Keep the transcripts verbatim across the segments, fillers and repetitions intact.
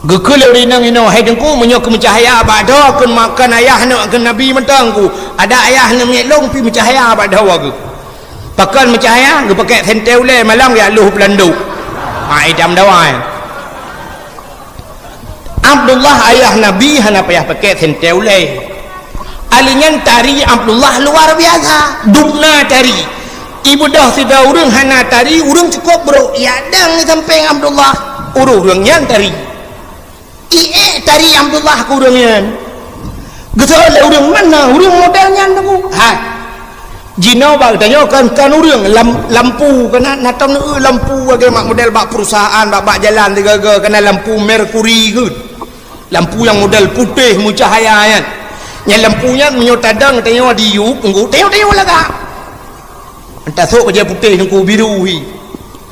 Geukheun lé ureueng inong, "Hai Teungku, meunyoe keu meucahya bak dhoe, keu makan ayah aneuk keu Nabi mantong ku. Ada ayah aneuk miet lôn pih meucahya bak dhoe geuh." Pakon meucahya? Geupakèk sentée ulèe malam geujak lôh peulandôk. Ha, idam dawai. Abdullah ayah Nabi hana payah pakèk sentée ulèe. Ali nyan tari Abdullah luar biasa. Dubna tari. Ibeudôh sidroe ureueng hana tari, ureueng cukôp brôk. Yak dang di sampéng Abdullah. Ureueng-ureueng nyan tari. Iék tari Abdullah keu ureueng nyan. Geuseuôt lé ureueng, "Mana ureueng model nyan, Teungku?" Hai. Jinoe bak geutanyoe kan, kan ureueng lam-, lampu, kan na, na tom neu lampu lagèe mak model bak perusahaan, bak, bak jalan tiga-tiga, kan na lampu merkuri keu. Lampu nyang model putéh meucahaya nyan. Nyan lampu nyan meunyoe tadong tanyoe di yup, Teungku, tanyoe-tanyoe lagak. Entah sôk bajèe putéh Teungku, biru hi.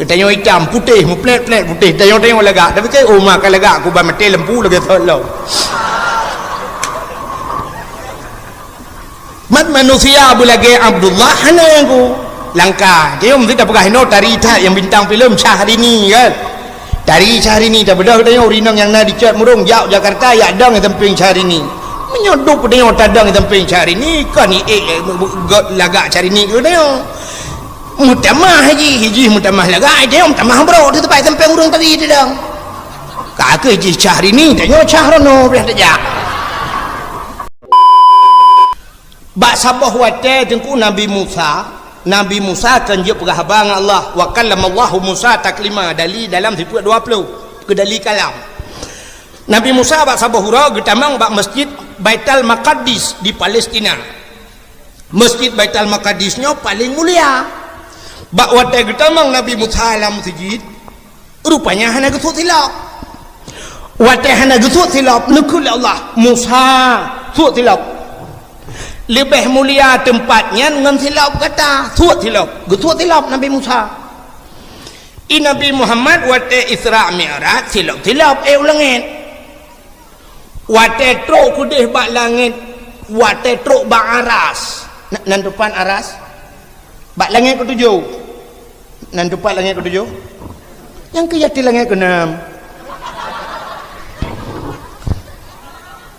Tanyoe itam, putéh, meuplét-plét putéh, tanyoe-tanyoe lagak. Tapi keu, "Oh, ma ka lagak, ku ban maté lampu lagèe sot lom." Mat manusia beulagèe Abdullah hana ku. Langka. Tanyoe meusti tapeugah inoe tari that nyang bintang filem Syahrini kan. Tari Syahrini, tabeudôh tanyoe ureueng inong nyang na di Cot Murong, jak Jakarta, yak dong di sampéng Syahrini. Meunyoe duek tanyoe tadong di sampéng Syahrini, kon iék, eh, gèt lagak Syahrini keu tanyoe. Meutamah jih, jih meutamah lagak, jih meutamah brôk, di teumpat sampéng ureueng tadi tu dong. Ka keuh jih Syahrini, tanyoe Syahrono, biasa tajak. Bak saboh watèe Teungku Nabi Musa, Nabi Musa kan jeuet peugah haba ngon Allah, "Wa kallamallahu Musa taklima," dali dalam sifeut dua puluh, keu dali kalam. Nabi Musa bak saboh uroe geutamong bak Masjid Baitul Maqdis di Palestina. Masjid Baitul Maqdis nyoe paleng mulia. Bak watèe geutamong Nabi Musa lam meuseujid, rupanya hana geusut silop. Watèe hana geusut silop, neukheun lé Allah, "Musa, sut silop. Leubeh mulia teumpat nyan ngon silop gata, sut silop." Geusut silop Nabi Musa. I Nabi Muhammad watèe Isra Mi'raj, silop-silop ék u langèt. Watèe trok keudeh bak langèt, watèe trok bak aras. Na-, nan teumpat aras? Bak langèt keutujoh. Nan teumpat langèt keutujoh? Nyang keu jati langèt keunam.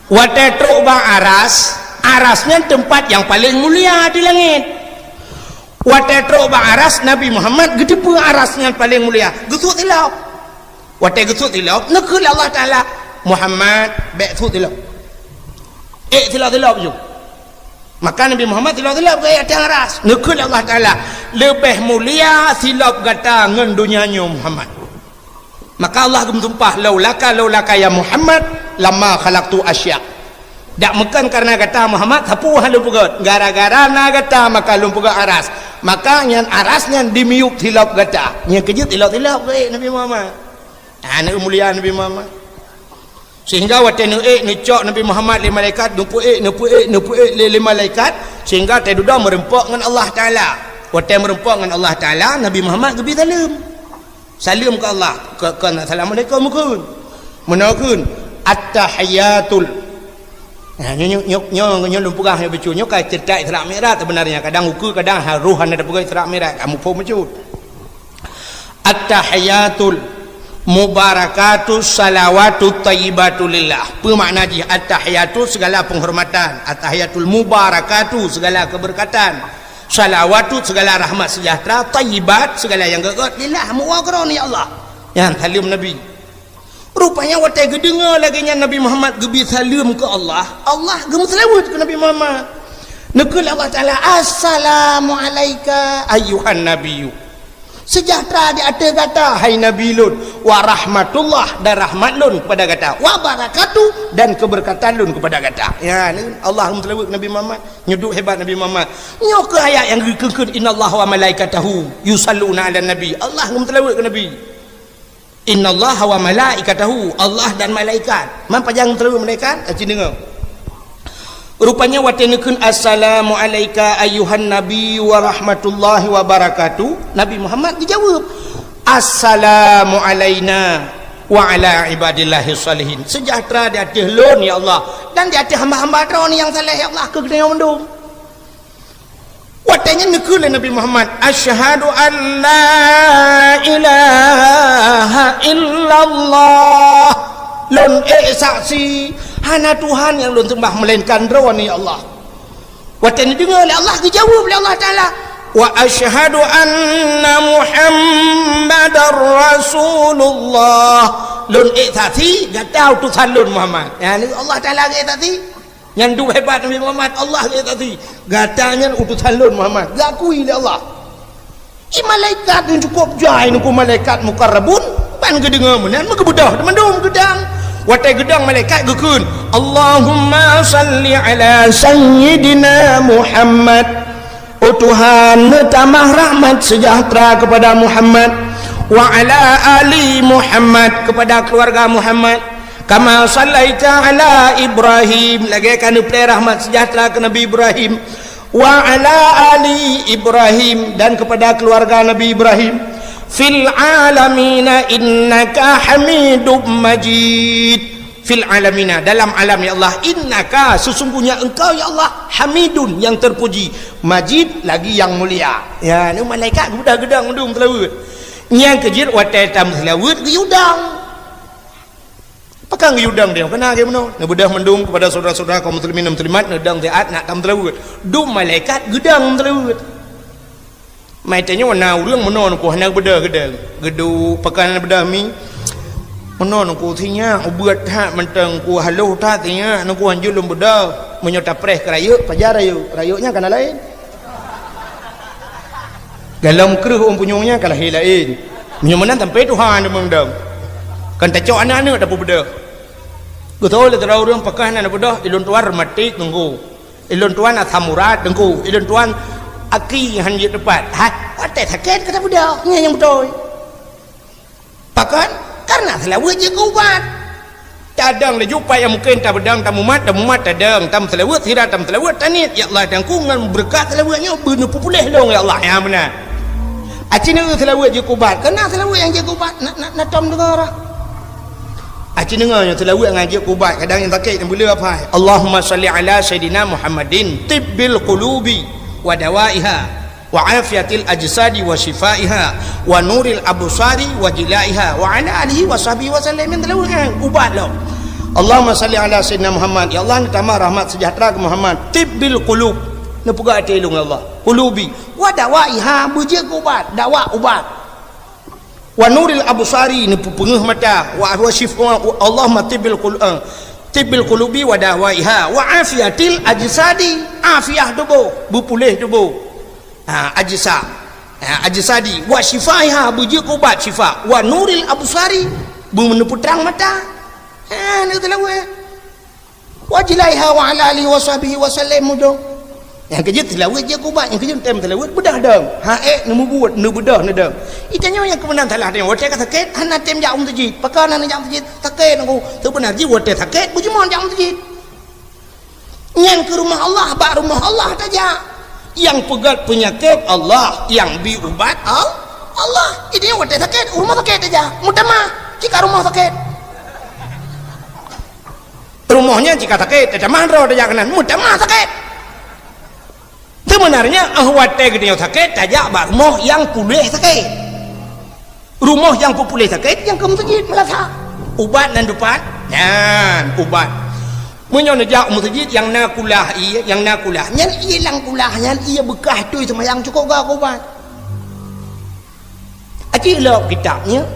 Watèe trok bak aras, aras nyan teumpat nyang paleng mulia di langèt. Watèe trok bak aras, Nabi Muhammad geuteupeue aras nyan paleng mulia, geusut silop. Watèe geusut silop, neukheun lé Allah Taala, "Muhammad, bèk sut silop. Ék silop-silop ju." Maka Nabi Muhammad silop-silop geuék ateueh aras. Neukheun lé Allah Taala, "Leubeh mulia silop gata ngon donya nyoe, Muhammad." Maka Allah geumeusumpah, "Laulaka, laulaka ya Muhammad, lama khalaqtu asya." Dak meukon kareuna gata Muhammad, sapeue hana lôn peugèt. Gara-gara na gata maka lôn peugèt aras. Maka nyan aras nyan dimiyup silop gata. Nyan keuh jeuet silop-silop geuék Nabi Muhammad. Ha, na mulia Nabi Muhammad. Sehingga watèe neuék, neucok Nabi Muhammad lé malaikat, neupeuék, neupeuék, neupeuék lé, lé malaikat, sehingga watèe dudoe meureumpok ngon Allah Taala. Watèe meureumpok ngon Allah Taala, Nabi Muhammad geubri saleuem. Saleuem keu Allah, keu, keu assalamualaikum kheun. Meunoe kheun, "At-tahiyyatul." Nah, nyoe, nyoe, nyoe, nyoe, nyoe lôn peugah nyoe bacut. Nyoe ka ceurita Isra Mi'raj sebenarnya. Kadang ukeue, kadang ha-, roh hana tapeugah Isra Mi'raj, kamoe phon bacut. "At-tahiyyatul mubarakatus salawatut thayyibatu lillah." Peue makna jih? At-tahiyatu segala penghormatan, at-tahiyatul mubarakatu segala keberkatan, salawatu segala rahmat sejahtera, thayyibat segala nyang gét-gét, lillah, meuwoe keu Droeneuh ya Allah. Nyan saleuem Nabi. Rupanya watèe geudeungoe lagèe nyan Nabi Muhammad geubri saleuem keu Allah, Allah geumeuseulaweuet keu Nabi Muhammad. Neukheun lé Allah Taala, "Assalamu alaika ayyuhan nabiyyu." Sejahtera di ateueh gata, hai Nabi lôn, wa rahmatullah, dan rahmat lôn kepada gata, wa barakatuh, dan keberkatan lôn kepada gata. Ya, Allah geumeuseulaweuet keu Nabi Muhammad. Nyoe duek hebat Nabi Muhammad. Nyoe keuh ayat nyang geukheun, "Innallaha wa malaikatahu yusalluna 'alan nabi." Allah geumeuseulaweuet keu Nabi. "Innallaha wa malaikatahu," Allah dan malaikat. Man pajan geumeuseulaweuet malaikat? Aci deungoe. Rupanya watèe neukheun, "Assalamu alaika ayyuhan nabi wa rahmatullahi wa barakatuh," Nabi Muhammad geujaweueb, "Assalamu alaina wa ala ibadillahis shalihin." Sejahtera di ateueh lôn, ya Allah, dan di ateueh hamba-hamba Droeneuh nyang saleh, ya Allah, keu geutanyoe mandum. Watèe nyan neukheun lé Nabi Muhammad, "Asyhadu an la ilaha illallah." Lôn ék saksi, hana Tuhan nyang lôn seumbah meulainkan Droeneuh, ya Allah. Watée neudeungoe lé Allah, geujaweueb lé Allah Taala, "Wa asyhadu anna Muhammadar Rasulullah." Lôn ék saksi, gata utosan lôn Muhammad. Ya, ni Allah Taala geuék saksi. Nyan dum hebat Nabi Muhammad, Allah geuék saksi. Gata nyan utosan lôn Muhammad, geukui lé Allah. Di malaikat nyang cukôp jai, nungku malaikat mukarrabun, ban geudeungoe meunan, meugeubeudoh mandum geudang. Watée geudang malaikat geukheun, "Allahumma salli ala sayyidina Muhammad." Oh Tuhan, neutamah rahmat sejahtera kepada Muhammad, wa ala ali Muhammad, kepada keluarga Muhammad, kama sallaita ala Ibrahim, lagée ka neuplée rahmat sejahtera keu Nabi Ibrahim, wa ala ali Ibrahim, dan kepada keluarga Nabi Ibrahim, fil alamina innaka Hamidum Majid. Fil alamina, dalam alam, ya Allah, innaka, sesungguhnya Engkau, ya Allah, Hamidun, yang terpuji, Majid, lagi yang mulia. Ya, ni malaikat geudah geudang mandum seulaweuet. Nyang keujeuet watée tameuseulaweuet geuyue dang. Pakon geuyue dang dia? Keunan lagée meunoe. Neubeudoh mandum kepada saudara-saudara kaum muslimin dan muslimat, neudang siat nak tameuseulaweuet. Dum malaikat geudang seulaweuet. Mai tanyoe na ureuëng meunoe nungku hana beudôh geudang. Geuduek pakon hana beudôh mi. Meunoe nungku sinyak ubeuet that mantong ku haloh that sinyak nungku hanjeuet lôn beudôh. Meunyoe tapreh keu rayeuk, pajan rayeuk. Rayeuk nyan kana laén. Galom kreueh ôn punyueng nyan ka lahé laén. Meunyoe meunan sampai Tuhan deungon dong. Kan tacok aneuk-aneuk tapeubeudôh. Geutôi lé sidroe ureuëng pakon hana beudôh, ilôn tuan rematik nungku. Ilôn tuan asam urat nungku. Ilôn tuan aki han jeuet teupat. Hai, watée sakét ka tabeudôh. Nyan nyang beutôi. Pakon? Karena seulaweuet jeuet keu ubat. Tadong laju pat nyang mungken tabeudang, tamumat, tamumat tadong, tameuseulaweuet, sira tameuseulaweuet, taniet, "Ya Allah, Tuhanku, ngon beureukat seulaweuet nyoe beuneupeupuléh lôn, ya Allah." Nyan meunan. Aci neungoe seulaweuet jeuet keu ubat. Keunan seulaweuet nyang jeuet keu ubat, na, na, na tom deungoe roh. Aci neungoe nyoe seulaweuet nyang jeuet keu ubat, kadang nyang sakét nyang beuleueh apai. Allahumma shalli ala sayyidina Muhammadin tibbil qulubi wa dawaiha. Wa afiatil ajsadi wa syifaiha, wa nuril absari wa jilaiha, wa ala alihi wa sahbihi wa sallam. Yang teulah ubat lom. Allahumma salli ala sayyidina Muhammad. Ya Allah, neutamah rahmat sejahtera keu Muhammad. Tibbil qulub. Neupeugah até lôn, ya Allah. Qulubi. Wa dawaiha, beujeuet keu ubat. Dawa ubat. Wa nuril absari, neupeupeungeuh mata. Wa, wa syif-, wa, Allahumma tibbil qul-, eh, tibbil qulubi wa dawaiha. Wa afiatil ajsadi. Afiah tuboh. Beupuléh tuboh. Ha, ajsa. Ha, ajsadi. Wa syifaiha, beujeuet keu ubat syifa. Wa nuril absari, beuneupeutrang mata. Ha, neuteulah ubat. Wa jilaiha wa ala alihi wa sahbihi wa sallam mudong. Nyang keujeuet seulaweuet jeuet keu ubat, nyang keujeuet tem seulaweuet beudôh dong. Ha, ék neumubuet, neubeudôh neudong. Itanyoe nyang keumeunan salah tanyoe, watée ka sakét, hana tem jak u meuseujid. Pakon hana jak u meuseujid? Sakét nungku. Seubeuna jih watée sakét, beujeuet jak u meuseujid. Nyan keu rumoh Allah, bak rumoh Allah tajak. Nyang peugét peunyakét Allah, nyang bi ubat Al-, Allah. Jadi watée sakét, u rumoh sakét tajak. Meutamah, cit ka rumoh sakét. Rumoh nyan cit ka sakét, tatamah droe tajak keunan, meutamah sakét. Seubeunarnya, eh, watée geutanyoe sakét, tajak bak rumoh nyang puléh sakét. Rumoh nyang peupuléh sakét, nyang keu meuseujid meulasa. Ubat nan dupat, nyan ubat. Meunyoe neujak u meuseujid nyang na kulah ié, nyang na kulah, nyan ié lam kulah, nyan ié beukah tui seumayang cukôp gak ubat. Aci lom kitab nyan,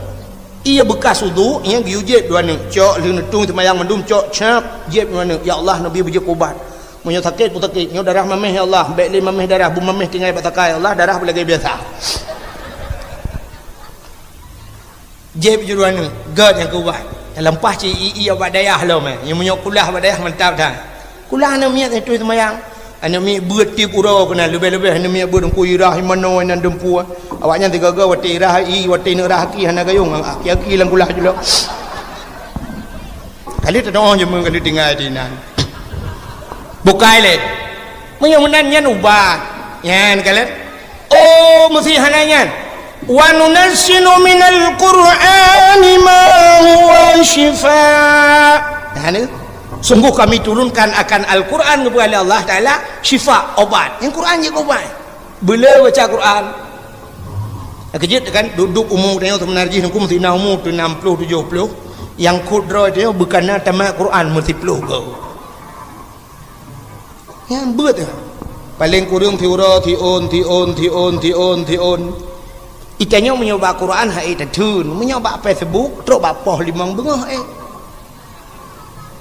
ié beukah udhu nyan geuyue jieb dua neuk, cok lheueh neutui seumayang mandum cok cap, jieb dua neuk, "Ya Allah, neubi beujeuet ubat." Meunyoe sakét pun sakét, nyoe darah mameh ya Allah, bék lé mameh darah, beumaméh tinggai bak takai ya Allah, darah beulagée biasa. Jieb jeuet dua neuk, gét nyang keu ubat. Nyang leupah cit ié bak dayah lom, eh. Nyang meunyoe kulah bak dayah mantap that. Kulah aneuk miet nyang tui seumayang. Aneuk miet beuet tiep uroe keunan, leubeh-leubeh aneuk miet beuet Teungku irah imanoe nan dumpu. Awaknyan sigoe-goe watée irah ié, watée neuk rah aki hana gayong, aki-aki lam kulah julok. Kali teudoh jeumeu kali tinggai di nan. Bukai lé. Meunyoe meunan nyan ubat. Nyan kalon. Oh, meusi hana nyan. "Wa nunazzilu minal Qur'ani ma huwa syifa." Nah, ni. Sungguh Kami turunkan akan Al-Quran, geupeugah lé Allah Taala, syifa, obat. Nyang Quran jeuet keu obat. Beu le baca Quran. Keujeuet kan, duek-duek umu tanyoe seubeuna jih nungku meusi na umu tu enam puluh, tujoh puluh. Nyang khot droe teuh beukana tamat Quran meusiploh goe. Nyan beuet. Paleng kureueng siuroe, siôn, siôn, siôn, siôn, siôn. Itanyoe meunyoe bak Quran hai tatheun, meunyoe bak Facebook trok bak poh limong beungoh eh.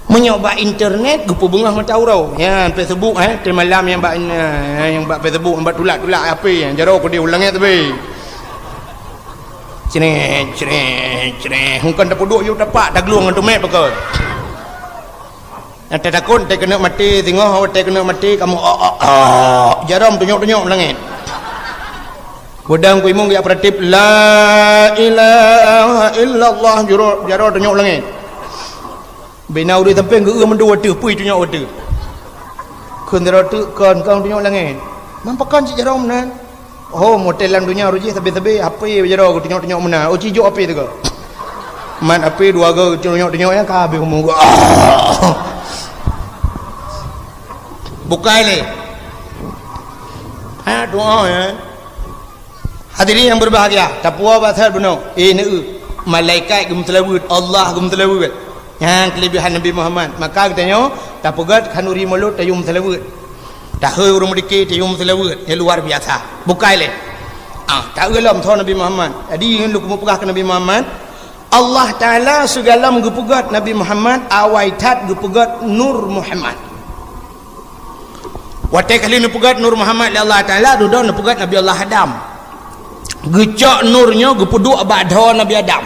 Meunyoe bak internet geupeubeungoh mata uroe. Nyan Facebook eh, teumalam nyang bak, nyang bak Facebook, nyang bak tulak-tulak H P, jaroe keudeh u langét teubi. Creh, creh, creh. Hukon tapeuduek yue tapak taglueng ngon tumet pakon. Nyang tatakot teuh keuneuk maté, singoh watée keuneuk maté kamoe, oh, oh, oh. Jaroe tunyok-tunyok langét. Beudang kuimong geujak peuratéb, la ilaha illallah, jaroe, jaroe tunyok langét. Bina ureuëng sampéng geu-eu mandum watée, pui tunyok watée. Kheun sidroe teuk kon, kon tunyok langét. Man pakon cit jaroe meunan? Oh, motel lam donya roh jih sabe-sabe H P jaroe geutunyok-tunyok meunan. Oh, cijok H P teuka. Mat H P dua go geutunyok-tunyok nyang ka habéh umur. Bukai lé. Ha, doa ya. Hadirin yang berbahagia, tapuwoe bak that bunoe. Eh, neu, malaikat geumeuseulaweuet, Allah geumeuseulaweuet. Nyan keulebihan Nabi Muhammad. Maka geutanyoe tapeugét khanuri mulod tayue meuseulaweuet. Tahôi ureuëng meudike tayue meuseulaweuet nyang luar biasa. Bukai lé. Ah, taeu lom soe Nabi Muhammad. Jadi ngon lôn keumeung peugah keu Nabi Muhammad, Allah Taala sigohlom geupeugét Nabi Muhammad, awai that geupeugét Nur Muhammad. Watée ka lheueh neupeugét Nur Muhammad lé Allah Taala, dudoe neupeugét Nabi Allah Adam. Geucok nur nyoe geupeuduek bak dhoe Nabi Adam.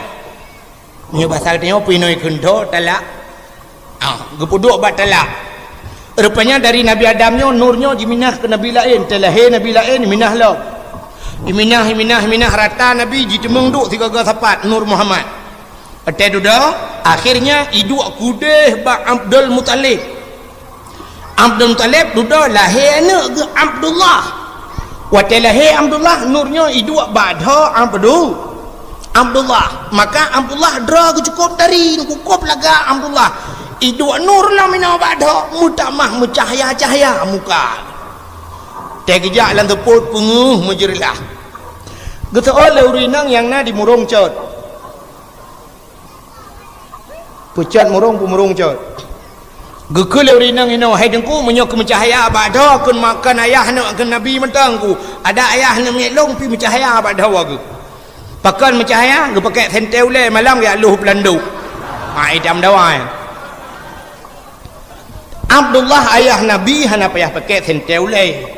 Nyoe basa geutanyoe pih inong kheun dhoe talak. Ah, geupeuduek bak talak. Rupanya dari Nabi Adam nyoe nur nyoe jiminah keu nabi laén, teulahé nabi laén minah lom. Iminah, iminah, iminah rata nabi jiteumeung duek sigoe-goe sapat Nur Muhammad. Watée dudoe, akhirnya iduek keudeh bak Abdul Muthalib. Abdul Muthalib dudoe lahé aneuëk geuh Abdullah. Watée lahé Abdullah, nur nyoe iduek bak dhoe Abdu-, Abdullah. Maka Abdullah droe geuh cukôp tari, cukôp lagak Abdullah. Iduek nur lom inoe bak dhoe, meutamah meucahya-cahya muka. Teugeujak lam seupôt peungeuh meujeureulah. Geuseuôt lé ureuëng inong nyang na di Murong Cot. Peucot Murong, peumurong cot. Geukheun lé ureuëng inong inoe, "Hai Teungku, meunyoe keu meucahya bak dhoe kheun ma-, kon ayah aneuëk keu Nabi mantong ku. Adak ayah aneuëk miet lôn pih meucahya bak dhoe geuh." Pakon meucahya? Geupakèk sentée ulée malam geujak lôh peulandok. Ha, idam dawai. Abdullah ayah Nabi hana payah pakèk sentée ulée.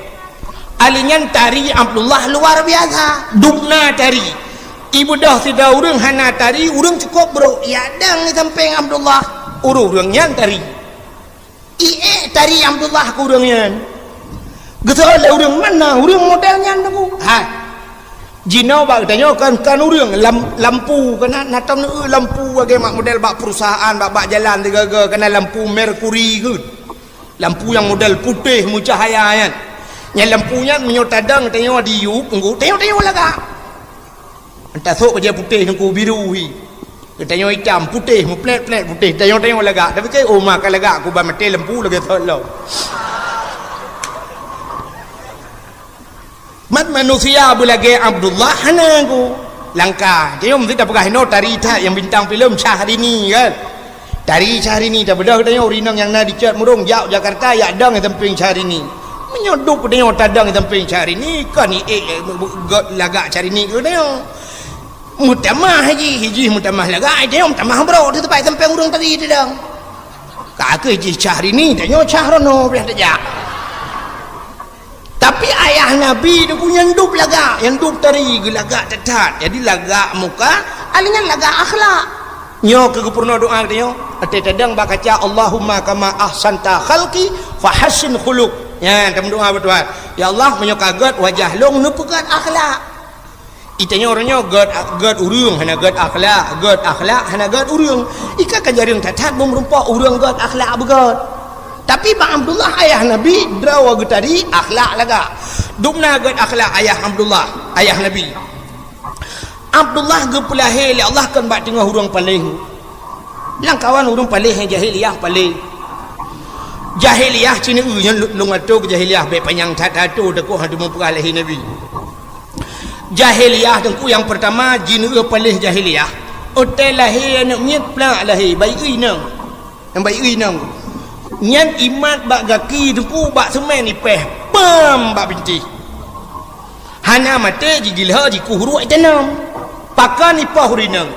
Ali nyan tari Abdullah luar biasa. Dubna tari. Ibeudôh sidroe ureuëng hana tari, ureuëng cukôp brôk. Yak dang di sampéng Abdullah. Ureuëng-ureuëng nyan tari. Iék tari Abdullah keu ureuëng nyan. Geuseuôt lé ureuëng, "Mana ureuëng model nyan, Teungku?" Hai. Jinoe bak geutanyoe kan, kan ureuëng lam-, lampu, kan na, na tom neueu lampu lagée mak model bak perusahaan, bak, bak jalan tiga-tiga, kan na lampu merkuri keuh. Lampu nyang model putéh meucahya nyan. Nyan lampu nyan meunyoe tadong tanyoe di yup, Teungku, tanyoe, tanyoe lagak. Entah sok bajée putéh Teungku, biru hi. Geutanyoe itam, putéh, meuplét-plét putéh. Tanyoe, tanyoe lagak. Tapi keu uma ka lagak, ku ban maté lampu lagée sot lom. Mat manusia beulagée Abdullah hana ku. Langka. Tanyoe meusti tapeugah inoe tari that nyang bintang filem Syahrini kan. Tari Syahrini tabeudôh tanyoe ureuëng inong nyang na di Cot Murong jak Jakarta yak dong di sampéng Syahrini. Meunyoe duek tanyoe tadong di sampéng Syahrini, kon iék, eh, gét lagak Syahrini keu tanyoe. Meutamah jih, jih meutamah lagak, tanyoe meutamah brôk di teumpat sampéng ureuëng tadi tadong. Ka keuh jih Syahrini, tanyoe Syahrono pih tajak. Tapi ayah Nabi Teungku nyan dub lagak, nyang dub tari geulagak that-that. Jadi lagak muka, ali nyan lagak akhlak. Nyoe keuh geupeurunoe doa geutanyoe, watée tadong bak kaca, "Allahumma kama ahsanta khalqi fahassin khuluq." Nyan tameudoa bak Tuhan, "Ya Allah, meunyoe ka gét wajah lôn, neupeugét akhlak." Itanyoe uroe nyoe gét, gét ureuëng hana gét akhlak, gét akhlak hana gét ureuëng. Ika ka jareueng that-that beumeureumpok ureuëng gét akhlak beugét. Tapi bak Abdullah ayah Nabi, droe geutari akhlak lagak. Dubna gét akhlak ayah Abdullah, ayah Nabi. Abdullah geupeulahé lé Allah kon bak teungoh ureuëng paléh. Lam kawan ureuëng paléh nyang jahiliyah paléh. Jahiliyah cit neu-eu nyan lôn atô keu jahiliyah bék panyang that-that atô takot hana teumeung peugah lahé Nabi. Jahiliyah Teungku nyang peurtama jineue paléh jahiliyah. Watèe lahé aneuk miet plak lahé, bayeue inong. Nyang bayeue inong. Nyan imat bak gaki teungku bak seumén ipéh, pam bak bintéh. Hana maté jigilho jikuh ruek itanom. Pakon ipoh ureueng inong?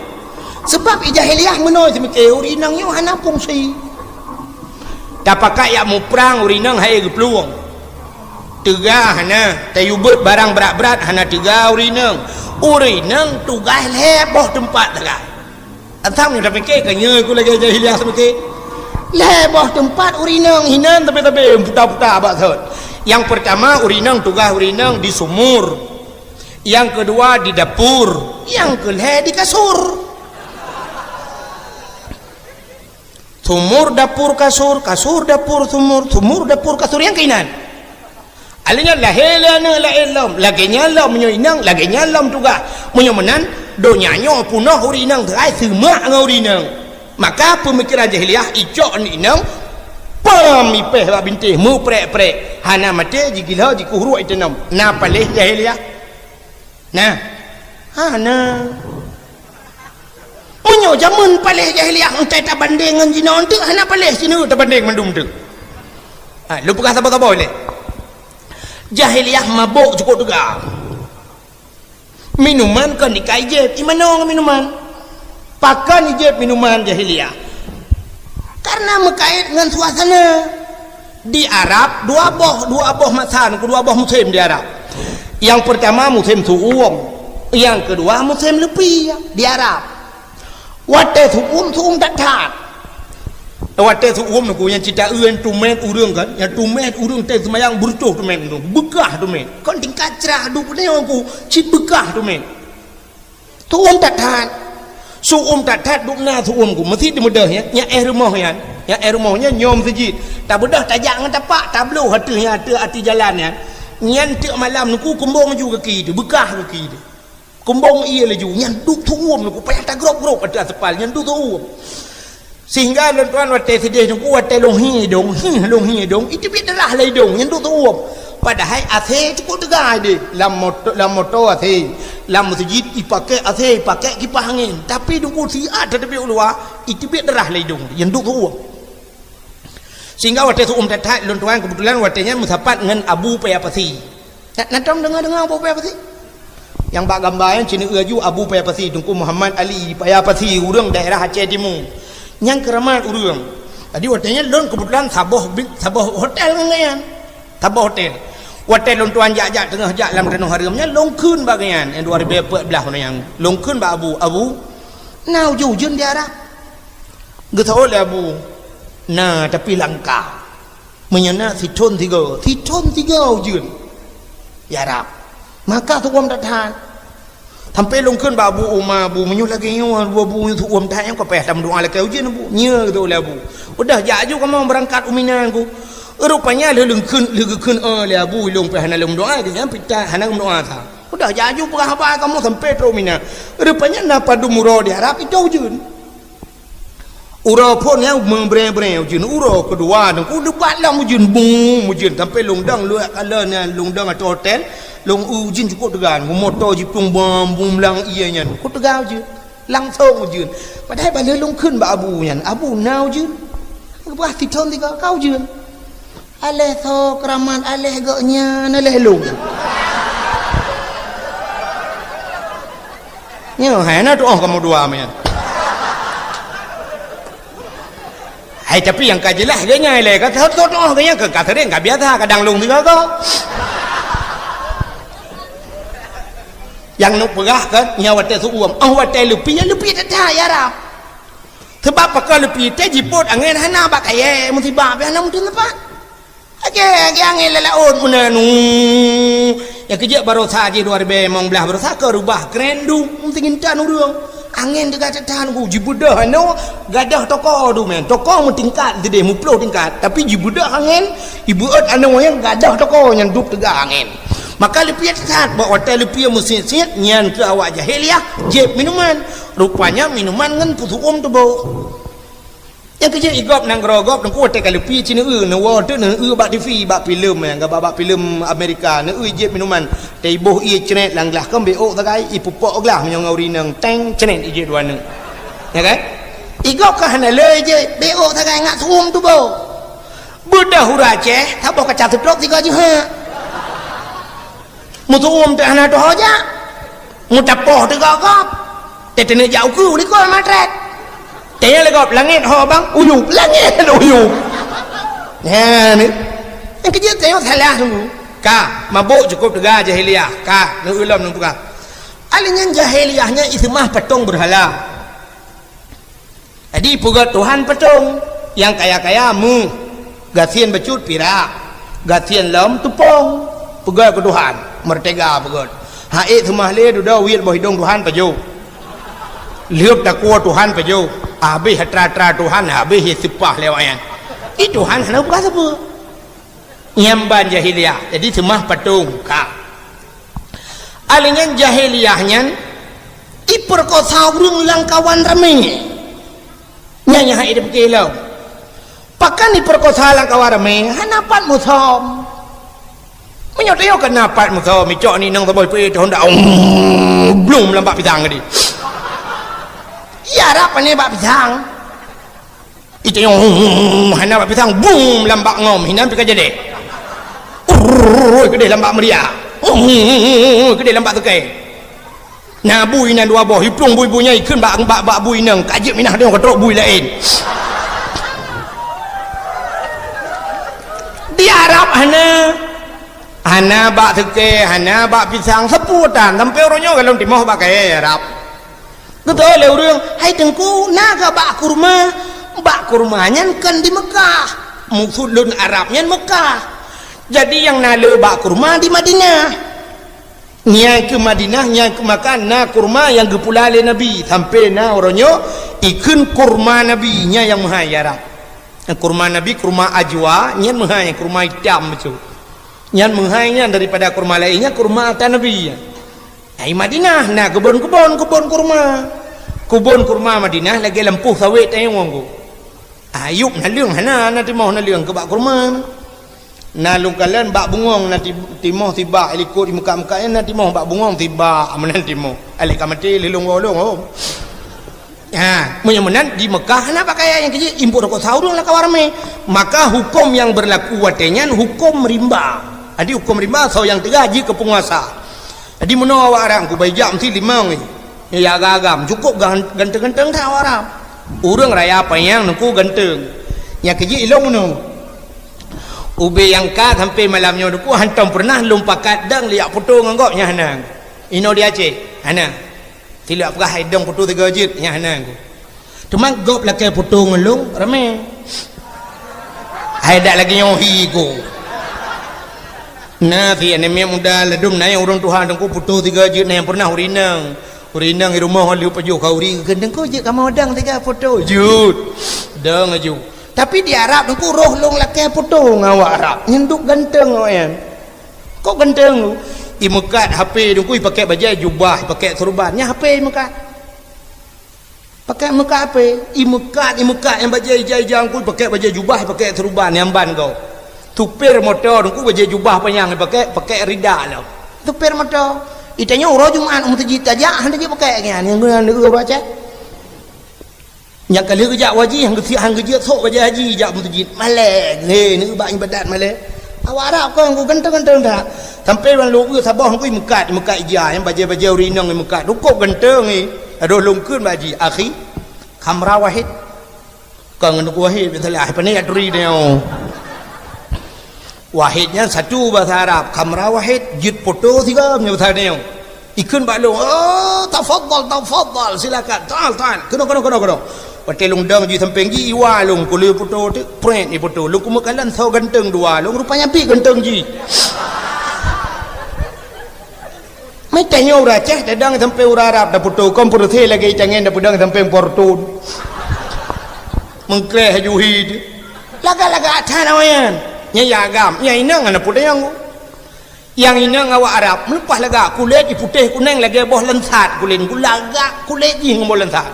Sabab i jahiliyah meunoe seumiké ureueng inong nyoe hana fungsi. Tapakat jak muprang ureueng inong hai geuplueng. Teuga hana, tayue beuet barang brat-brat hana teuga ureueng inong. Ureueng inong tugaih lhèe boh teumpat sagai. Asam nyoe tapike ka nyoe ku lagèe jahiliyah seumiké. Lhèe boh teumpat ureueng inong hinan tabe-tabe puta-puta bak thot. Nyang peurtama ureueng inong tugaih ureueng inong di sumur. Nyang keudua di dapur, nyang keulhèe di kasur. Sumur, dapur, kasur, kasur, dapur, sumur, sumur, dapur, kasur, nyang keuinan. Alheuh nyan lahé lé aneuk laén lom, lagèe nyan lom meunyoe inong, lagèe nyan lom tugaih. Meunyoe meunan, donya nyoe peunoh ureueng inong teuhai seumak ngon ureueng inong. Maka peumikeran jahiliyah icok aneuk inong, pam ipéh bak bintéh meuprek-prek, hana maté jigilho jikuh ruek itanom. Na paléh jahiliyah? Nah, hana. Meunyoe jameun paléh jahiliyah entai tabandeng ngon jinoe enteuk hana paléh sineuk tabandeng mandum teuk. Ha, lôn peugah saboh-saboh lé. Jahiliyah mabök cukôp teuga. Minuman kon dikai jép, imanoe ngon minuman. Pakon ijép minuman jahiliyah? Karena meukait ngon suasana. Di Arab dua boh, dua boh masa, dua boh musém di Arab. Nyang peurtama musém su'um, nyang keudua musém leupie di Arab. Watèe su'um, su'um that-that. Watèe su'um nyoe nyang cit taeu tumét ureueng kan, nyang tumét ureueng teuh seumayang beureutoh tumét, beukah tumét. Kon tingkat crah duek nyoe ku cit beukah tumét. Su'um that-that. Su'um that-that dum na su'um ku. Meusit dibeudôh nyan, nyang éh rumoh nyan. Nyang éh rumoh nyan nyoe meuseujid. Tabeudôh tajak ngon tapak, tabloh ateueh nyan, ateueh ateueh jalan nyan. Nyan teuk malam nyoe ku kumbong laju gaki teuh, beukah gaki teuh. Kumbong ie laju, nyan duek su'um nyoe ku payah tagrôb-grôb ateueh aspal, nyan duek su'um. Sehingga lôn tuan watèe sideh teungku, watèe lôn hi idông, hi lôn hi idông, iteubiet darah lé idông, nyan duek su'um. Padahai AC cukôp teuga deh, lam moto, lam moto AC, lam meuseujid ipaké AC, ipaké kipah angén. Tapi teungku siat tateubiet u luwa, iteubiet darah lé idông, nyan duek su'um. Sehingga watèe su'um that-that, lôn tuan keubeutulan watèe nyan meusapat ngon Abu Paya Pasi. Na, na tom deungoe-deungoe Abu Paya Pasi? Nyang bak gamba nyan cit neueu laju Abu Paya Pasi, Teungku Muhammad Ali Paya Pasi, ureueng daerah Aceh Timu. Nyang keuramat ureueng. Jadi watèe nyan lôn keubeutulan saboh bi-, saboh hotel ngon gobnyan. Saboh hotel. Watèe lôn tuan jak-jak teungoh jak lam tanoh hareuem nyan, lôn kheun bak gobnyan, nyang dua ribèe peuet blah nyan. Lôn kheun bak Abu, "Abu, na ujeuen-ujeuen di Arab?" Geuseuôt lé Abu, "Na, tapi langka." Meunyoe na sithôn sigoe, sithôn sigoe ujeuen. Ya Rab, maka su'um that-that. Sampoe lôn kheun bak Abu Uma, "Abu, meunyoe lagèe nyoe, Abu, Abu, su'um that nyoe ka payah tameudoa lakèe ujeuen, Abu." "Nyo," geutôk lé Abu. "Udah, jak aju kamoe beurangkat u Mina, Abu." Rupanya lheueh lôn kheun, lheueh geukheun, "Oh," lé Abu, "ilôn pih hana lôn meudoa, geuhnyan pih hana geumeudoa sa." "Udah, jak aju peugah haba kamoe sampoe trok u Mina." Rupanya na padum uroe di Arab, itôh ujeuen. Uroe phôn nyan meubrèe-brèe ujeuen, uroe keudua nyan ku leubak lom ujeuen, bum, ujeuen sampoe lôn dong luwah kala nyan, lôn dong ateueh hotel, lôn eu ujeuen cukôp teuga, moto jiplueng bom, bum lam ié nyan, ku teuga ujeuen, langsong ujeuen. Padahai ban lheueh lôn kheun bak Abu nyan, "Abu, na ujeuen?" Geupeugah, "Sithôn sigoe ka ujeuen." Aléh soe keuramat, aléh gobnyan, aléh lôn. Nyoe hai na tu'oh kamoe dua meunan. Hai, tapi nyang ka jeulaih gobnyan ilèe ka tu'oh, tu'oh gobnyan ka, ka seuréng, ka biasa, kadang lôn sigoe-goe. Nyang neuk peugah kan, nyan watèe su'um, oh watèe leupie, leupie that-that ya Rab. Sabab pakon leupie teuh jipôt angén hana bak kayèe, musibah pih hana meuteun teumpat. Akhé, akhé angén lam laôt meunan, uh. Nyang keujeuet baroesa jih dua ribèe limong blah baroesa ka reubah kren duek, meuteungintan ureueng. Angén teuga that-that ku, jibeudôh anoe gadoh toko tu meunan. Toko meutingkat sideh, meuploh tingkat, tapi jibeudôh angén, ibeuet anoe nyang gadoh toko nyan duek teuga angén. Maka leupie that-that, bak watèe leupie meusiet-siet, nyan keuh awak jahiliyah, jieb minuman. Rupanya minuman ngon peusu'um tuboh. Nyang keujeuet i gob nanggroe gob teungku watèe ka leupie cit neueu, neuwoe teuk neueu bak TV, bak filem, nyang gaba bak filem Amerika, neueu jieb minuman. Teuiboh ié cret lam glah, kon beuôk sagai, ipeupok glah meunyoe ngon ureueng inong, teng, cret ijieb dua neuk. Ya kan? Igob ka hana le jeuet, beok sagai ngat su'um tuboh. Beudoh ureueng Aceh, saboh kaca seutrop sigoe jeuhet. Meusu'um teuh hana tuho jak. Meutapoh teuh gob-gob. Teuteuneuek jak ukeue likot matrek. Tanya lé gob, langét ho bang, uyueb, langét uyueb. Nyan, nyang keujeuet tanyoe salah teungku. Ka, mabök cukup teuga jahiliyah. Ka, neueu lom neupeugah. Alèh nyan jahiliyah nyan iseumah patong beurhala. Jadi peugöt Tuhan patong, nyang kaya-kaya meuh, gasien bacut pirak, gasien lom teupông, peugöt keu Tuhan, meurtega peugöt. Ha'ék seumah lé dudoe wiet boh idông Tuhan pajoh. Lheueh takue Tuhan pajoh, habéh atra-atra Tuhan, habéh ie seupah lé awaknyan. Di Tuhan hana buka sapeue. Nyan ban jahiliyah, jadi seumah patong ka. Alèh nyan jahiliyah nyan ipeurkosa ureueng lamkawan ramé. Nyan nyang hana jipike lom. Pakon ipeurkosa lamkawan ramé, hana pat musöm. Meunyoe tanyoe ka na pat musöm, icok ni inong saboh ipeuék honda, blum lam bak pisang tadi. Iya rab pane bak pisang. Itanyong, hana bak pisang, bum, lam bak ngom, hinan pih ka jadeh. Urrrr, keudeh lam bak meuria. Urrrr, keudeh lam bak teukai. Na bui inan dua boh, iplueng bui-bui nyan ikheun bak, bak, bak bui inong, ka jeuet minah deungon ka trok bui laén. Di Arab hana, hana bak teukai, hana bak pisang, sapeue tan, sampoe uroe nyoe golom timoh bak kayèe Arab. Geutanyong lé ureueng, "Hai Teungku, na kah bak kurma?" Bak kurma nyan kon di Meukah. Maksud lôn Arab nyan Meukah. Jadi nyang na le bak kurma di Madinah. Nyan keuh Madinah, nyan keuh Meukah na kurma nyang geupula lé Nabi. Sampoe na uroe nyoe ikheun kurma Nabi, nyan nyang meuhai Arab. Kurma Nabi, kurma ajwa, nyan meuhai, kurma itam bacut. Nyan meuhai nyan daripada kurma laén, nyan kurma ata Nabi. Ai Madinah na keubon-keubon, keubon kurma. Keubon kurma Madinah lagèe lampôh sawét tanyoe ngon ku. Ayub naleueng hana, na timoh naleueng keu bak kurma. Na lôn kalon bak bungöng na ti-, timoh sibak, likot di Meukah-Meukah nyan na timoh bak bungöng sibak, meunan timoh. Alèh ka maté lé lôn goh lôn, oh. Ha, meunyoe meunan di Meukah hana pakaian nyang keu jih, impôt rukok sa ureueng lam kawan ramé. Maka huköm nyang beurlaku watèe nyan huköm rimba. Jadi huköm rimba soe nyang teuga jih keu peunguasa. Jadi meunoe awak Arab ku bai jak meusti limong nyoe. Ya agam-agam, cukôp gan-, ganteng-ganteng that awak Arab. Ureueng raya panyang nungku ganteng. Nyang keu jih ilong meunoe. Ubé nyang ka sampoe malam nyoe nungku hantom peureunah lôn pakat dang liak foto ngon gob nyan hana. Inoe di Aceh, hana. Silak peugah hai dong foto tiga jeuet, nyan hana ku. Teuma gob lakèe foto ngon lôn, ramé. Hai dak lagèe nyoe hi ku. Na si aneuk miet muda ladôm na nyang ureueng tuha dong ku foto tiga jeuet na nyang peureunah ureueng inong. Ureueng inong di rumoh lheueh pajoh khauri, "Dong ku jeuet kamoe dong tiga foto." Jeuet. Dong aju. Tapi di Arab dong ku roh lôn lakèe foto ngon awak Arab. Nyan duek ganteng awak nyan. Kok ganteng tu? Imeukat H P dong ku, ipakèk bajèe jubah, ipakèk seureuban. Nyan H P imeukat. Pakèk meukat H P, imeukat, imeukat nyang bajèe ija-ija dong ku, ipakèk bajèe jubah, ipakèk seureuban nyang ban gob. Supir moto dong ku bajèe jubah panyang ipakèk, pakèk rida lom. Supir moto. Itanyoe uroe Jumat u meuseujid tajak, han tajak pakèk nyan, nyan guna neu uroe Aceh. Nyang ka lheueh geujak u haji, han geusiek, han geujeuet sôk bajèe haji jak meuseujid. Malèe, he, neu bak ibadat malèe. Awak Arab kon ganteng-ganteng that. Sampoe ban lôn eu saboh ngui meukat, meukat ija, nyang bajèe-bajèe ureueng inong meukat. Cukôp ganteng, he. Adoh lôn kheun bak jih, "Akhi, khamra wahid." Kon ngon Teungku Wahid, biasalah, pane jak turi nyoe. Wahid nyan satu bahasa Arab, khamra wahid, jeuet foto sigoe nyoe bahasa nyoe. Ikheun bak lôn, "Oh, tafadhal, tafadhal, silakan. Ta'al, ta'al. Keunoe, keunoe, keunoe, keunoe." Watèe lôn dong jih sampéng jih, iwa lôn, kulé foto teuk, prét ifoto. Lôn kumeukalon soe ganteng dua, lôn rupanya pih ganteng jih. Meutanyoe ureueng Aceh tadong sampéng ureueng Arab tafoto, kon peureusé lagèe itangen tapeudong sampéng Fortune. Meukreh aju hi teuh. Lagak-lagak that awaknyan. Nyan ya agam, nyang inong hana peudong. Nyang inong awak Arab, meuleupah lagak kulét jih putéh kunéng lagèe boh lansat kulét, lagak kulét jih ngon boh lansat.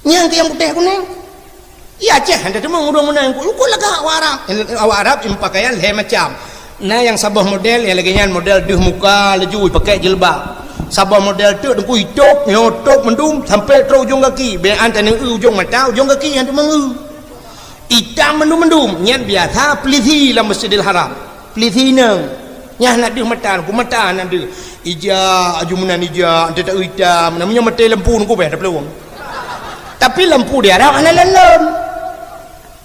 Nyang keu nyang putéh kunéng. Di Aceh han teumeung ureueng meunan, ku, ku lagak awak Arab. Awak Arab jipakaian lhèe macam. Na nyang saboh model, nyang lagèe nyan model deuh muka laju jipakèk jilbab. Saboh model teuk Teungku itôb, nyoe tôb mandum sampai trok ujong gaki. Bèk an taneu ujong mata, ujong gaki nyang teumangeu. Itam mandum-mandum, nyan biasa pelisi lam Masjidil Haram. Pelisi inong. Nyan hana deuh mata, Teungku, mata hana deuh. Ija, aju meunan ija, ante ta itam, namanya maté lampu Teungku beh taplueng. Tapi lampu di Arab hana lon-lon.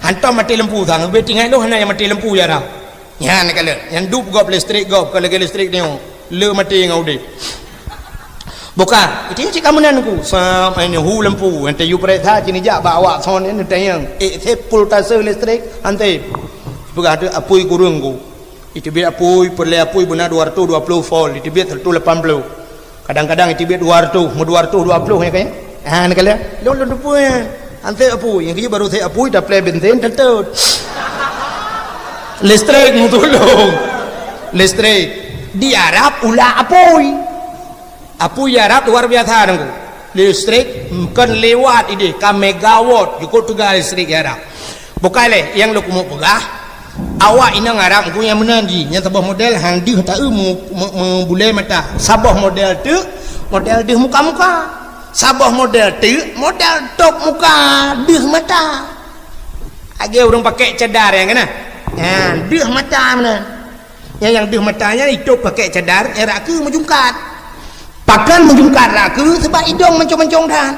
Hantom maté lampu sang, beutinggai lôn hana nyang maté lampu ya dah. Nyan kalon, nyang dup gob listrik gob, ka lagèe listrik nyoe. Le maté ngon udép. Bukan, itu cik kamu nan ku. Sam, ini hu lampu, nanti you periksa sini jak bak awak son ini tayang. Eh, saya pultase listrik, nanti. Peugah tu apui kurung ku. Iteubiet apui, peureulèe apui beuna dua ratus dua puluh volt, iteubiet seratus lapan puluh. Kadang-kadang iteubiet dua ratus, meu dua ratus dua puluh nyan kan? Ha, nyan kalon. Lôn, lôn teupeu nyan. Han sép apui, nyang keujeuet baru sép apui, taplè bensin, teutôt. Listrik meutulông. Listrik. Di Arab ulah apui. Apui Arab luar biasa, Teungku. Listrik kon liwat idéh, ka megawatt, jukôb teuga listrik Arab. Bukai lé, nyang lôn keumeung peugah, awak inong Arab Teungku nyang meunan jih, nyang saboh model han deuh taeu meu-, meu-, meubulée mata. Saboh model teuk, model deuh muka-muka. Saboh model teuk, model tôb muka, deuh mata. Lagèe ureueng pakai cadar nyang keunan. Ha, deuh mata meunan. Nyang, nyang deuh mata nyan itôb pakai cadar, nyang rot keue meujungkat. Pakon meujungkat rot keue? Sabab idong mancong-mancong that.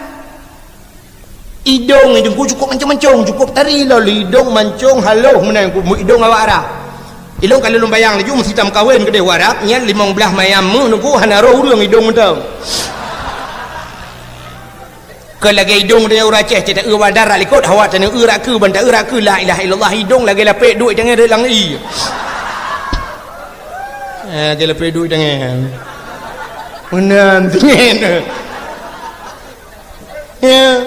Idong Teungku cukôp mancong-mancong, cukôp tari lom idong mancong haloh meunan, idong awak Arab. Ilôn ka lôn bayang laju meusitam kawen keudeh u Arab, nyan limong blaih mayam méuh Teungku hana roh ureueng idong mantong. Keu lagèe idong tanyoe ureueng Aceh, cit taeu bandar rak likot, hawa tanyoe eu rak keue, ban taeu rak keue, la ilaha illallah, idong lagèe lapek duek tangai rot lam ie. Eh, lagèe lapek duek tangai. Meunan, tingen. Ya.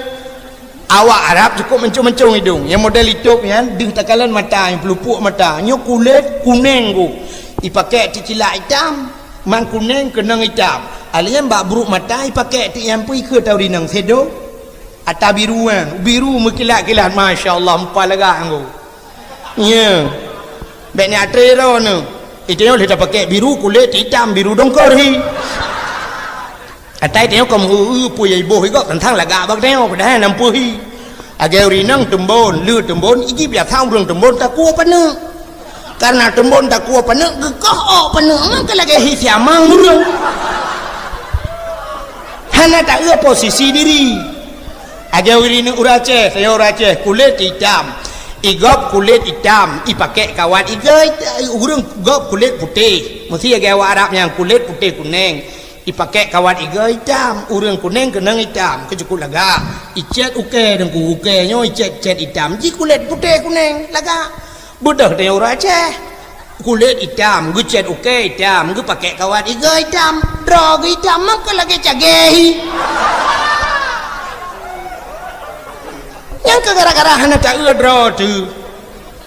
Awak Arab cukôp mancong-mancong idong. Nyang model itôb nyan, deuh takalon mata, nyang peulupuk mata. Nyoe kulét kuneng ku. Ipakék teucilak itam. Man kuneng keunong itam. Alèh nyan bak brôk mata ipakék teuk nyan peue ikheun tau rinong sedo. Ata biru nyan, biru meukilat-kilat, masya Allah, meupat lagak nyan. Nya. Bèk ni atre droeneuh. Itu nyoe lheueh tapakék biru kulét itam, biru dongkor hi. Atai tanyoe ka meuheu-eu peue nyang iboh igob teuntang lagak bak tanyoe, padahai na peue hi. Lagèe ureueng inong teumbon, le teumbon, iji biasa ureueng teumbon takue paneuk. Kareuna teumbon takue paneuk, geukoh ôk paneuk, meunan ka lagèe hi siamang ureueng. Hana taeu posisi diri. Lagèe ureueng inong ureueng Aceh, tanyoe ureueng Aceh, kulét itam. Igob kulét itam, ipakék kawat igoe, ureueng gob kulét putéh. Meusti lagèe awak Arab nyang kulét putéh kuneng. Ipakék kawat igoe itam, ureueng kuneng keunong itam, keu cukôp lagak. Icét ukèe Teungku, ukèe nyoe icét-cét itam, jikulét putéh kuneng, lagak. Beudôh tanyoe ureueng Aceh. Kulét itam, geucét ukèe itam, geupakék kawat igoe itam, droe geuh itam, meunan ka lagèe cagèe hi. Nyan keuh gara-gara hana taeu droe teuh.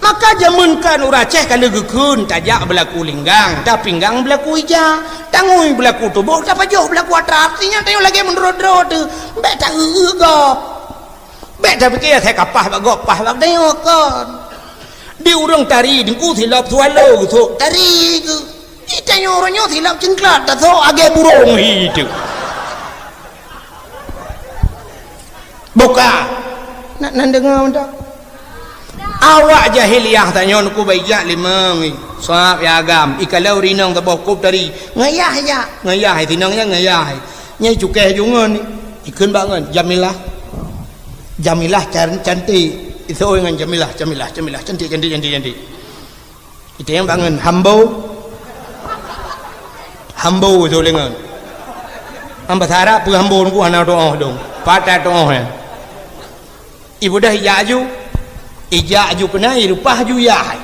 Maka jameun kan ureueng Aceh ka lheueh geukheun, tajak beulaku linggang, tapinggang beulaku ija, tangui beulaku tuboh, tapajoh beulaku atra. Artinya tanyoe lagèe meunurot droe teuh, bèk taeu-eu gob. Bèk tapike asai ka paih bak gob, paih bak tanyoe kon. Di ureueng tari Teungku silop swallow geusok tari keuh. Di tanyoe uroe nyoe silop cingklat tasok lagèe burông hi teuh. Buka. Nak nan deungoe mantong. Awak jahiliyah tanyoe Teungku bak ijak limong, sab ya agam, ikalon ureueng inong saboh kôb tari. Ngayah ijak, ngayah, sinong nyan ngayah. Nyang cukéh ju ngon, ikheun bak ngon, Jamilah. Jamilah can-, cantik. Isoi ngon Jamilah, Jamilah, Jamilah, cantik, cantik, cantik, cantik. Itanyong bak ngon, hambo. Hambo isoi lé ngon. Lam basa Arab peue hambo Teungku hana tuoh dong. Pat tuoh nyan. Ibeudôh ijak aju. Ijak aju keunan, ireupah aju yah.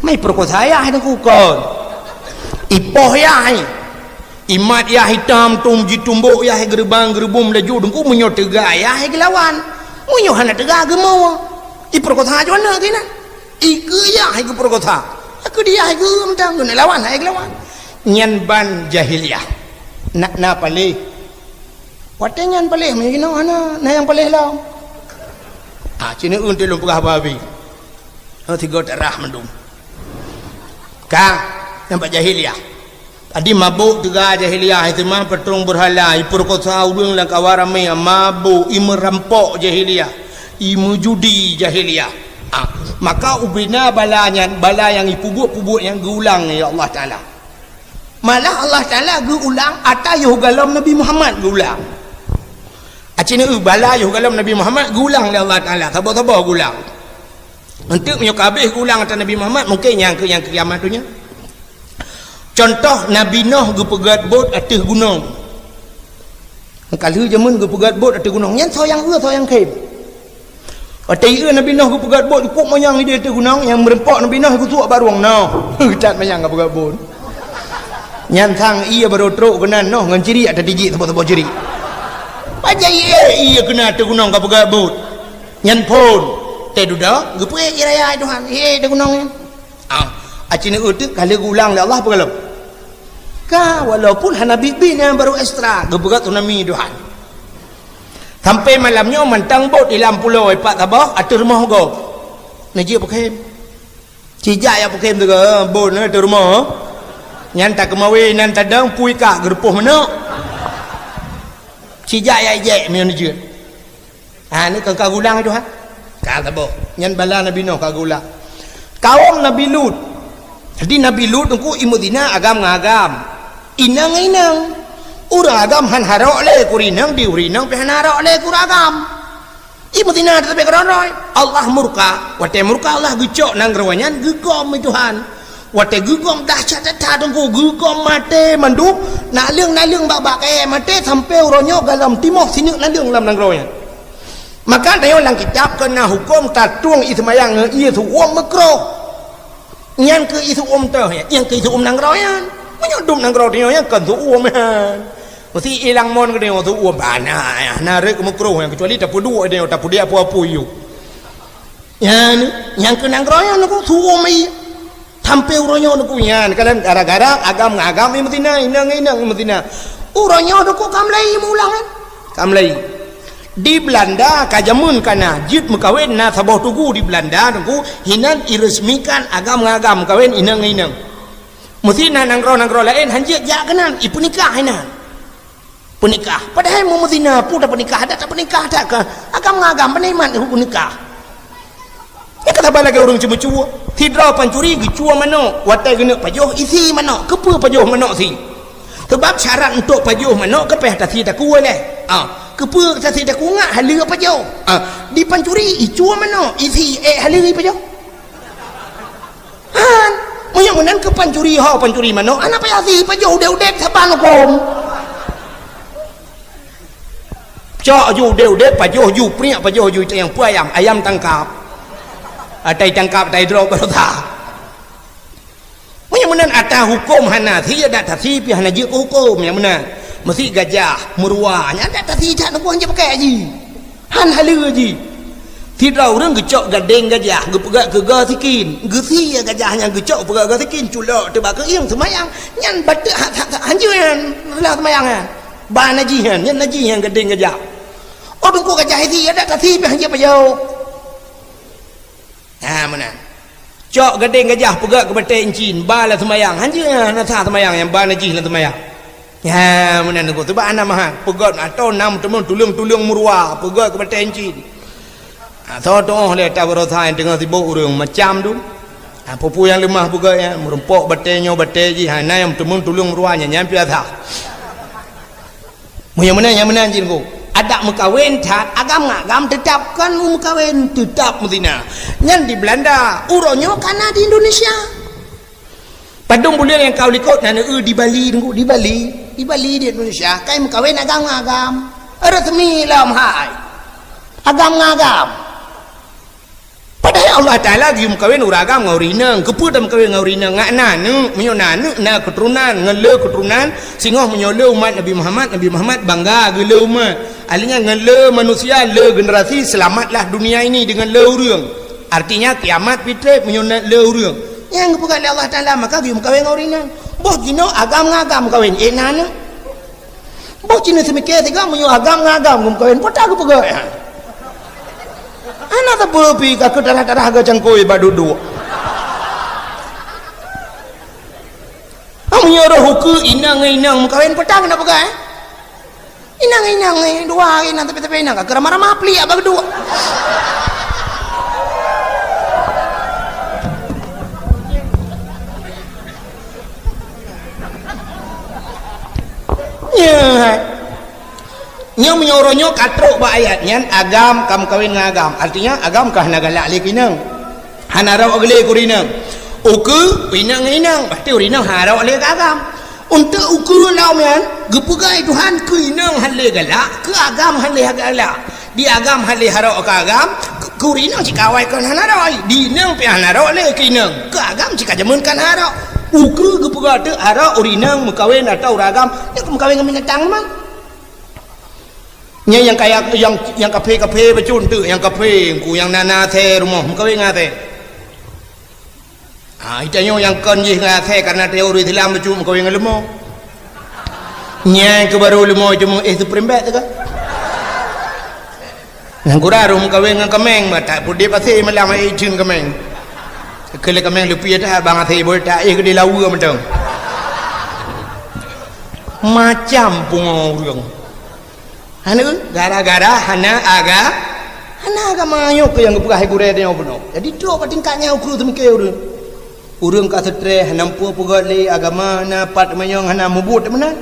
Mai peurekosa yah Teungku kon. Ipoh yah. Imat yah itam tom jitumbok yah geureubang geureubum laju Teungku meunyoe teuga yah geulawan. Meunyoe hana teuga geumoe. Ipeurekosa aju aneuk geuh nyan. Ikeue yah geupeurekosa. Ikeue di yah geumeuntang geuneuk lawan hai geulawan. Nyan ban jahiliyah. Na, na paléh. Watèe nyan paléh meunyoe jinoe hana, na nyang paléh lom. Ah, cit neu-eu teuh lôn peugah babi. Oh, tiga darah mandum. Ka, nampak jahiliyah. Adi mabôk teuga jahiliyah, iseumah patrong beurhala, ipeurekosa ureuëng lam kawan ramé, mabôk, imeurampok jahiliyah, imeujudi jahiliyah. Ah, maka ubina bala nyan, bala nyang ipeubuet-peubuet nyang geuulang lé Allah Taala. Malah Allah Taala geuulang ata yoh galom Nabi Muhammad geuulang. Aci neu bala yoh galom Nabi Muhammad geuulang lé Allah Taala, saboh-saboh geuulang. Untuk meunyoe ka habéh geuulang ata Nabi Muhammad, mungkin nyang keu nyang keu kiamat donya. Contoh, Nabi Noh geupeugét bot ateueh gunong. Ka lheueh jameun geupeugét bot ateueh gunong, nyan soe nyang eu, soe nyang khem. Watée ieu Nabi Noh geupeugét bot, cukup manyang idéh ateueh gunong, nyang meureumpok Nabi Noh geusuak barong noh. That manyang geupeugét bot. Nyan sang ié barô trok keunan noh ngon cirik ata tijik saboh-saboh cirik. Pajan ié, ié keunan ateueh gunong geupeugét bot. Nyan phon. Teududoe, geupeuék ié raya Tuhan. Ié ateueh gunong nyan. Ah, aci neu teuk ka lheueh geuulang lé Allah peugah lom. Ka, walaupun hana biet-biet nyan barô ekstra, geupeugah tsunami Tuhan. Sampai malam nyoe mantong bot di lam pulo ipat saboh ateueh rumoh gob. Neujeuet peukem. Cijak jak peukem teuga, bot na ateueh rumoh. Nyan takeumawe nan tadong pui kak geurupoh manok. Cijak jak ijek meunyoe neujeuet. Ha, ni ka geulang Tuhan. Ka saboh. Nyan bala Nabi Nuh ka geulang. Kaum Nabi Lut. Jadi Nabi Lut teungku imeuzina agam ngon agam. Inong ngon inong. Ureuëng agam han harok lé keu ureuëng inong, di ureuëng inong pih han harok lé keu ureuëng agam. Imeuzina teutabek keudroe-droe. Allah murka. Watée murka Allah geucok nanggroe nyan geugom lé Tuhan. Watée geugom dahsyat that teungku, geugom maté mandum, naleueng-naleueng bak-bak kayée maté sampoe uroe nyoe galom timoh sineuk naleueng lam nanggroe nyan. Maka tanyoe lam kitab keu na huköm tatueng ié seumayang ngon ié seuuem meukroh. Nyan keu ié seuuem teuh, nyan keu ié seuuem nanggroe nyan. Meunyoe dum nanggroe tanyoe nyan kon seuuem nyan. Meusi ilang mon keu tanyoe seuuem bana, na rhot meukroh nyan, keucuali tapeuduek tanyoe, tapeuduek apu-apu yue. Nyan, nyang keu nanggroe nyan teungku seuuem ié. Sampoe uroe nyoe teungku nyan, kalon gara-gara agam ngon agam imeuzina, inong ngon inong imeuzina. Uroe nyoe teungku ka mulai meuulang kan? Ka mulai. Di Belanda ka jameun ka na, jeuet meukawen na saboh tugu di Belanda teungku, hinan iresmikan agam ngon agam meukawen inong ngon inong. Meusi na nanggroe-nanggroe laén han jeuet jak keunan, ipeunikah hinan. Peunikah. Padahai meumeusi na peue tapeunikah, adak tapeunikah that ka. Agam ngon agam peunikmat peunikah. Nyan ka saban lagée ureuëng ceumeucue. Sidroe pancuri geucue manok, watée geuneuk pajoh isi manok. Keupeue pajoh manok si? Sabab syarat untuk pajoh manok keupeh tasi takue lé. Ah, keupeue tasi takue ngat haleue pajoh? Ah, di pancuri icue manok, isi ék haleue ipajoh. Han, meunyoe meunan keu pancuri ho, pancuri manok, hana payah si pajoh udeb-udeb saban huköm. Cok ju udeb-udeb, pajoh ju priek, pajoh ju itayang peue ayam, ayam tangkap. Atai tangkap, atai droe baroesa. Meunyoe meunan ata huköm hana si, adak tasi pih hana jeuet keu huköm nyang meunan. Meusi gajah, meuruwa, nyan adak tasi that teungku han jeuet pakai ji. Han haleue ji. Sidroe ureuëng geucok gadeng gajah, geupeugah keu goe sikin. Geusie gajah nyan geucok peugah goe sikin, culok teuba keuieng seumayang. Nyan bateuk ha-, ha-, ha-, han jeuet nyan, reulah seumayang nyan. Ba najih nyan, nyan najih nyan gadeng gajah. Oh, teungku gajah isi, adak tasi pih han jeuet pajoh. Ha, meunan. Cok gadeng gajah peugét keu batée incin, ba lam seumayang. Han jeuet nyan, hana sah seumayang nyang ba najih lam seumayang. Ha, meunan teungku. Sabab hana mahat. Peugét atau na meuteumé tuleueng-tuleueng meuruwa, peugét keu batée incin. Ha, soe tuoh lé ata baroesa nyang teungoh sibok ureuëng macam tu. Ha, peue-peue nyang leumah peugét nyan, meurumpok batée nyoe, batée jih. Ha, na nyang meuteumé tuleueng meuruwa nyan, nyan pih sah. Meunyoe meunan, nyang meunan jih teungku. Adak meukawen that, agam ngon agam teutab kon meukawen, teutab meuzina. Nyan di Belanda, uroe nyoe ka na di Indonesia. Padum buleuen nyang ka u likot na neu di Bali teungku, di Bali, di Bali di Indonesia, kai meukawen agam ngon agam. Resmi lom hai. Agam ngon agam. Padahai Allah Taala geuyue meukawen ureuëng agam ngon ureuëng inong. Keupeue tameukawen ngon ureuëng inong? Ngat na aneuk, meunyoe na aneuk, na keuturonan, ngon le keuturonan, singoh meunyoe le umat Nabi Muhammad, Nabi Muhammad bangga geule umat. Artinya ngon le manusia, le generasi, selamatlah dunia ini dengan le ureuëng. Artinya kiamat pih treb meunyoe na le ureuëng. Nyang geupeugah lé Allah Taala, maka geuyue meukawen ngon ureuëng inong. Boh jinoe agam ngon agam meukawen, éh na aneuk. Boh cit na seumiké sigoe meunyoe agam ngon agam geumeukawen, peue ta geupeugah nyan? Hana sapeue pih ka keu tarah-tarah geucangkôi bak duek-duek. Oh, Meunyoe roh ukeue inong ngon inong meukawen, peue tan keuneuk peugah, eh? Inong-inong, eh, dua inong tapi-tapi inong ka ramah-ramah peliak bak geuduek. Nyoe. Nyoe meunyoe uroe nyoe ka trok bak ayat nyan, agam ka meukawen ngon agam. Artinya, agam ka hana galak lé keu inong. Hana rhot lé keu ureueng inong. Ukeue, inong ngon inong, pasti ureueng inong hana rhot lé keu agam. Untuk ukeue lom nyan, geupeugah Tuhan keu inong hana lé galak, keu agam hana lé galak. Di agam hana lé harok keu agam, keu, keu ureueng inong cit ka awai kon hana rhot. Di inong pih hana rhot lé keu inong, keu agam cit ka jameun kon harok. Ukeue geupeugah teuk harok ureueng inong meukawen atau ureueng agam, nyan meukawen ngon binatang teuma. Nyan nyang kaya, nyang, nyang kaphé-kaphé bacut teuk, nyang kaphé, engku nyang na, na asèe rumoh, meukawen ngon asèe. Ha, geutanyoe nyang kon jih ngon asèe, karena tanyoe ureueng Islam bacut meukawen ngon leumo. Nyan keuh barô leumo cuma éh supreme bet teuka. Nyang kurang roh meukawen ngon kaméng, bah that peuet dép asèe malam ai iceuen kaméng. Keu lé kaméng leupie that bang asèe bôi that éh keudéh laweue mantong. Macam pungo ureueng. Hana, gara-gara hana aga-, hana agama nyoe keuh nyang geupeugah hai gurèe tanyoe bunoe. Jadi trok bak tingkat nyan ukeue teumikir ureueng. Ureueng ka seutrés, hana muphom peugöt lé agama, na pat manyong hana mubuet meunan.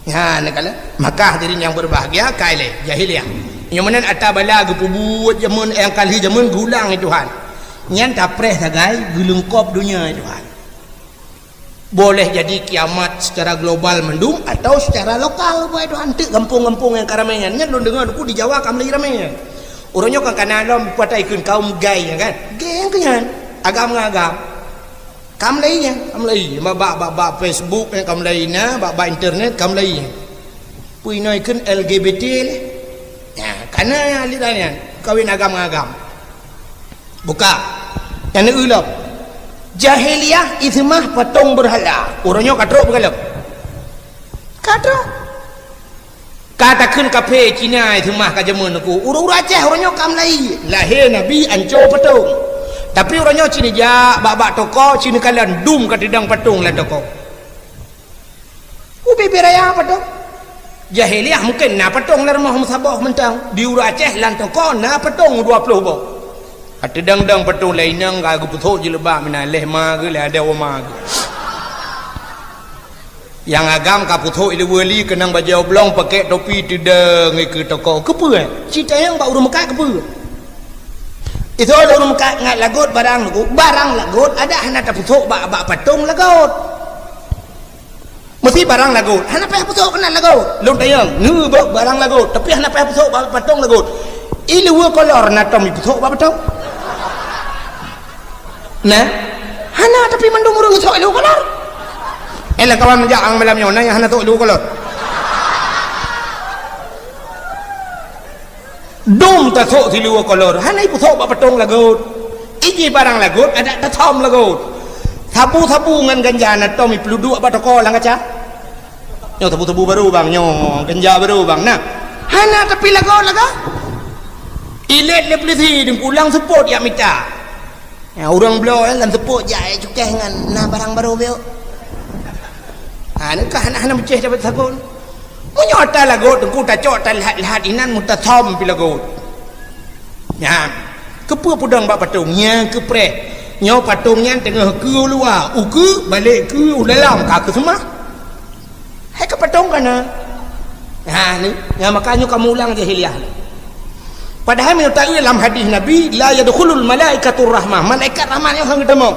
Nyan kala, maka hadirin yang berbahagia, kai lé jahiliyah. Nyoe meunan ata bala geupeubuet jameun nyang ka lheueh jameun geulang lé Tuhan. Nyan tapreh sagai geuleungkop donya lé Tuhan. Boleh jadi kiamat secara global mandum atau secara lokal, buat Tuhan teuk gampông-gampông nyang ka ramé nyan. Nyan lôn deungoe di Jawa ka mulai ramé nyan. Uroe nyoe kan kana lom patai kheun kaum gay nyan kan. Gay nyang keu nyan. Agam ngon agam. Ka mulai nyan, ka mulai. Bak, bak, bak, bak Facebook nyan ka mulai na, bak, bak internet ka mulai nyan. Peue inoe kheun L G B T lé. Nyan, kana aliran nyan. Kawin agam ngon agam. Buka. Nyang neueu lom. Jahiliyah iseumah patong beurhala. Uroe nyoe ka trok beugalom. Ka trok. Ka takheun kaphé Cina iseumah ka jameun uku. Ureueng-ureueng Aceh uroe nyoe ka mulai. Lahé Nabi anco patong. Tapi uroe nyoe ci neujak bak-bak toko, ci neukalon dum ka teudong patong lam toko. Ubé-bé raya patong. Jahiliyah mungken na patong lam rumoh meusaboh mantong. Di ureueng Aceh lam toko na patong dua ploh boh. Até dang-dang patong laén nyang ka geupeusok jilbab meunan leh ma geuh leh ada oma geuh. Nyang agam ka peusok ileue li keunong bajèe oblong pakèk topi teudong keu toko. Keupeue? Ci tanyong bak ureueng meukat keupeue? Itu ureueng meukat ngat lagot barang lagot, barang lagot adak hana tapeusok bak, bak patong lagot. Meusti barang lagot, hana payah peusok keunan lagot. Lôn tanyong, neu bak barang lagot, tapi hana payah peusok bak patong lagot. Ileue kolor na tom ipeusok bak patong? Nah, hana tapi mandum ureueng sok ileue kolor. Eh, lam kawan meujak ang malam nyoe na nyang hana sok ileue kolor. Dum tasok siluweue kolor, hana ipeusok bak patong lagot. Iji barang lagot, adak tasom lagot. Sabu-sabu ngon ganja na tom ipeuduek bak toko lam kaca. Nyoe sabu-sabu barô bang, nyoe ganja barô bang. Nah, hana tapi lagot laga. Ilét lé peulisi deungku lam seupôt jak mita. Ya, ureueng bloe lam seupôt jak cukéh ngon na barang barô biôk. Ha, neu ka hana-hana meucéh dapat sagon. Meunyoe ata lagot teungku tacok talhat-lhat inan mutasom pi lagot. Nyan, keupeue peudong bak patong nyang keupreh. Nyoe patong nyan teungoh keu luwa, ukeue balek keu u dalam ka keuseumah. Hai ka patong kana. Ha ni, nyan maka nyoe kamu ulang jahiliyah. Padahai meunyoe taeu lam hadis Nabi, "La yadkhulul malaikatur rahmah." Malaikat rahmat nyoe han geutamong.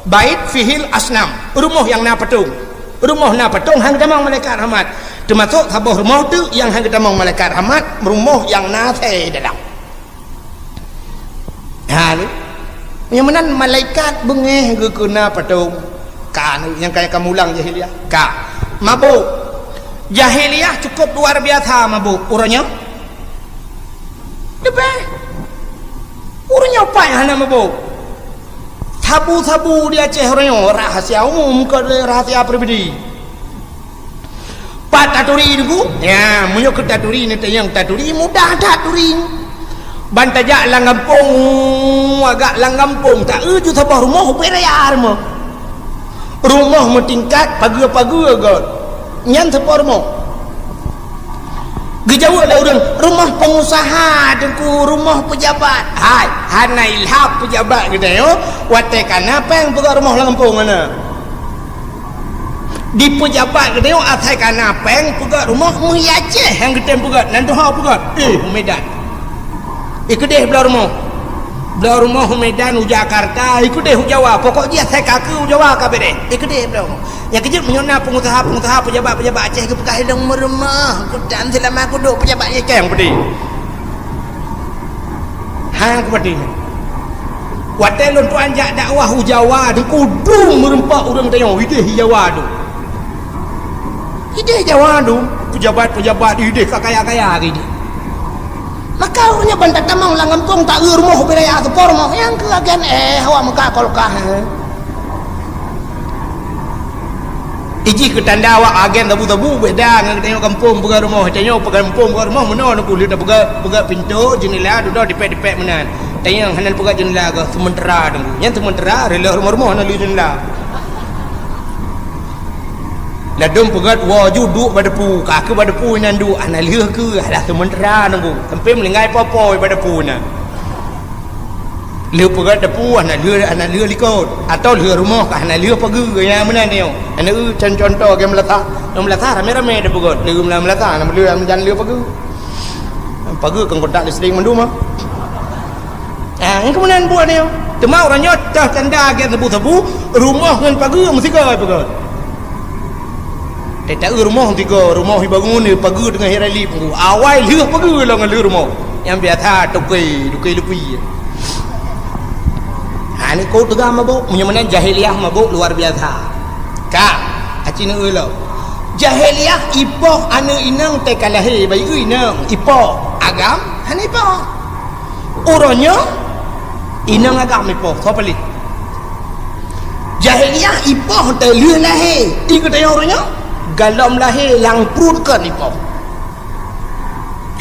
Bait fihil asnam. Rumoh nyang na patong. Rumoh na patong han geutamong malaikat rahmat. Teumasok saboh rumoh tu nyang han geutamong malaikat rahmat, rumoh nyang na asèe dalam. Ha ni. Nyang meunan malaikat beungéh geukeuna patong. Ka ni nyang kaya kamulang jahiliyah. Ka. Mabuk. Jahiliyah cukup luar biasa mabuk. Uroe nyoe Leubeh. Ureueng nyoe paih hana meuboh. Sabu-sabu di Aceh ureueng nyoe rahasia umum, kon rahasia pribadi. Pat taturi Teungku? Ya, meunyoe keu taturi, neutanyong taturi, mudah that turi. Ban tajak lam gampông, agak lam gampông, taeu ju saboh rumoh, ubé raya rumoh. Rumoh meutingkat, pageue-pageue göt. Nyan sapo rumoh? Geujaweueb lé ureuëng, "Rumoh peungusaha, Teungku, rumoh peujabat." Hai, hana ilham peujabat geutanyoe, watée kana péng peugöt rumoh lam gampông hana. Di peujabat geutanyoe asai kana péng peugöt rumoh meuhi Aceh nyang geutem peugöt, nan tuho peugöt. Eh, u Medan. Ikeudeh bloe rumoh. Bloe rumoh u Medan, u Jakarta, ikeudeh u Jawa. Pokok jih asai ka keu u Jawa ka beudeh. Ikeudeh bloe rumoh. Nyang keujeuet meunyoe na peungusaha-peungusaha, peujabat-peujabat Aceh geupeugah ilong meurumoh, kutan seulama kudok peujabat nyang keng beudeh. Hang kupatéh. Watée lôn tuan jak dakwah u Jawa, Teungku, dum meureumpok ureuëng tanyoe, ideh Jawa dum. Ideh Jawa dum, peujabat-peujabat ideh ka kaya-kaya ideh. Maka ureuëng nyan ban tatamong lam gampông ta eu rumoh beu raya seupôt rumoh, nyang keu agen, eh, awak meuka kolkah, eh. Ijih keu tanda awak agen sabu-sabu beda ngon geutanyoe gampông peugah rumoh. Tanyoe peugah gampông peugah rumoh meunoe Teungku, lheueh tapeugah, peugah pintoe, jeundela, dudoe dipek-dipek meunan. Tanyoe hana peugah jeundela keu seumeutara Teungku. Nyan seumeutara, reuloh rumoh-rumoh hana lheueh jeundela. Ladom peugah woe ju duek bak depu, ka keu bak depu inan duek, hana lheueh keu, alah seumeutara Teungku. Sampai meulinggai po-po bak depu inan. Lheueh peugöt depu hana lheueh, hana lheueh likot, atawa lheueh rumoh ka hana lheueh pageue, nyang meunan nyoe. Hana eu con-, contoh lagèe meulasah. Nyang meulasah ramé-ramé tapeugöt, lheueh meulasah, hana lheueh, hana lheueh pageue. Pageue kan kontak listrik mandum ah. Ah, nyang keumeunang buet nyoe. Teuma uroe nyoe teuh tanda lagèe sabu-sabu, rumoh ngon pageue meusigoe peugöt. Teuta eu rumoh tiga, rumoh ibangun, pageue teungoh irali punggu. Awai lheueh pageue lom ngon lheueh rumoh. Nyang biasa tukei, tukei lupi. Ha, ni kok teuga mabok, meunyoe meunan jahiliyah mabok luar biasa. Ka, aci neu lom. Jahiliyah ipoh aneuk inong teuka lahé, bayi inong ipoh agam, hana ipoh. Uroe nyoe inong agam ipoh, soe paléh? Jahiliyah ipoh teulheueh lahé, di geutanyoe uroe nyoe galom lahé lam pruet kon ipoh.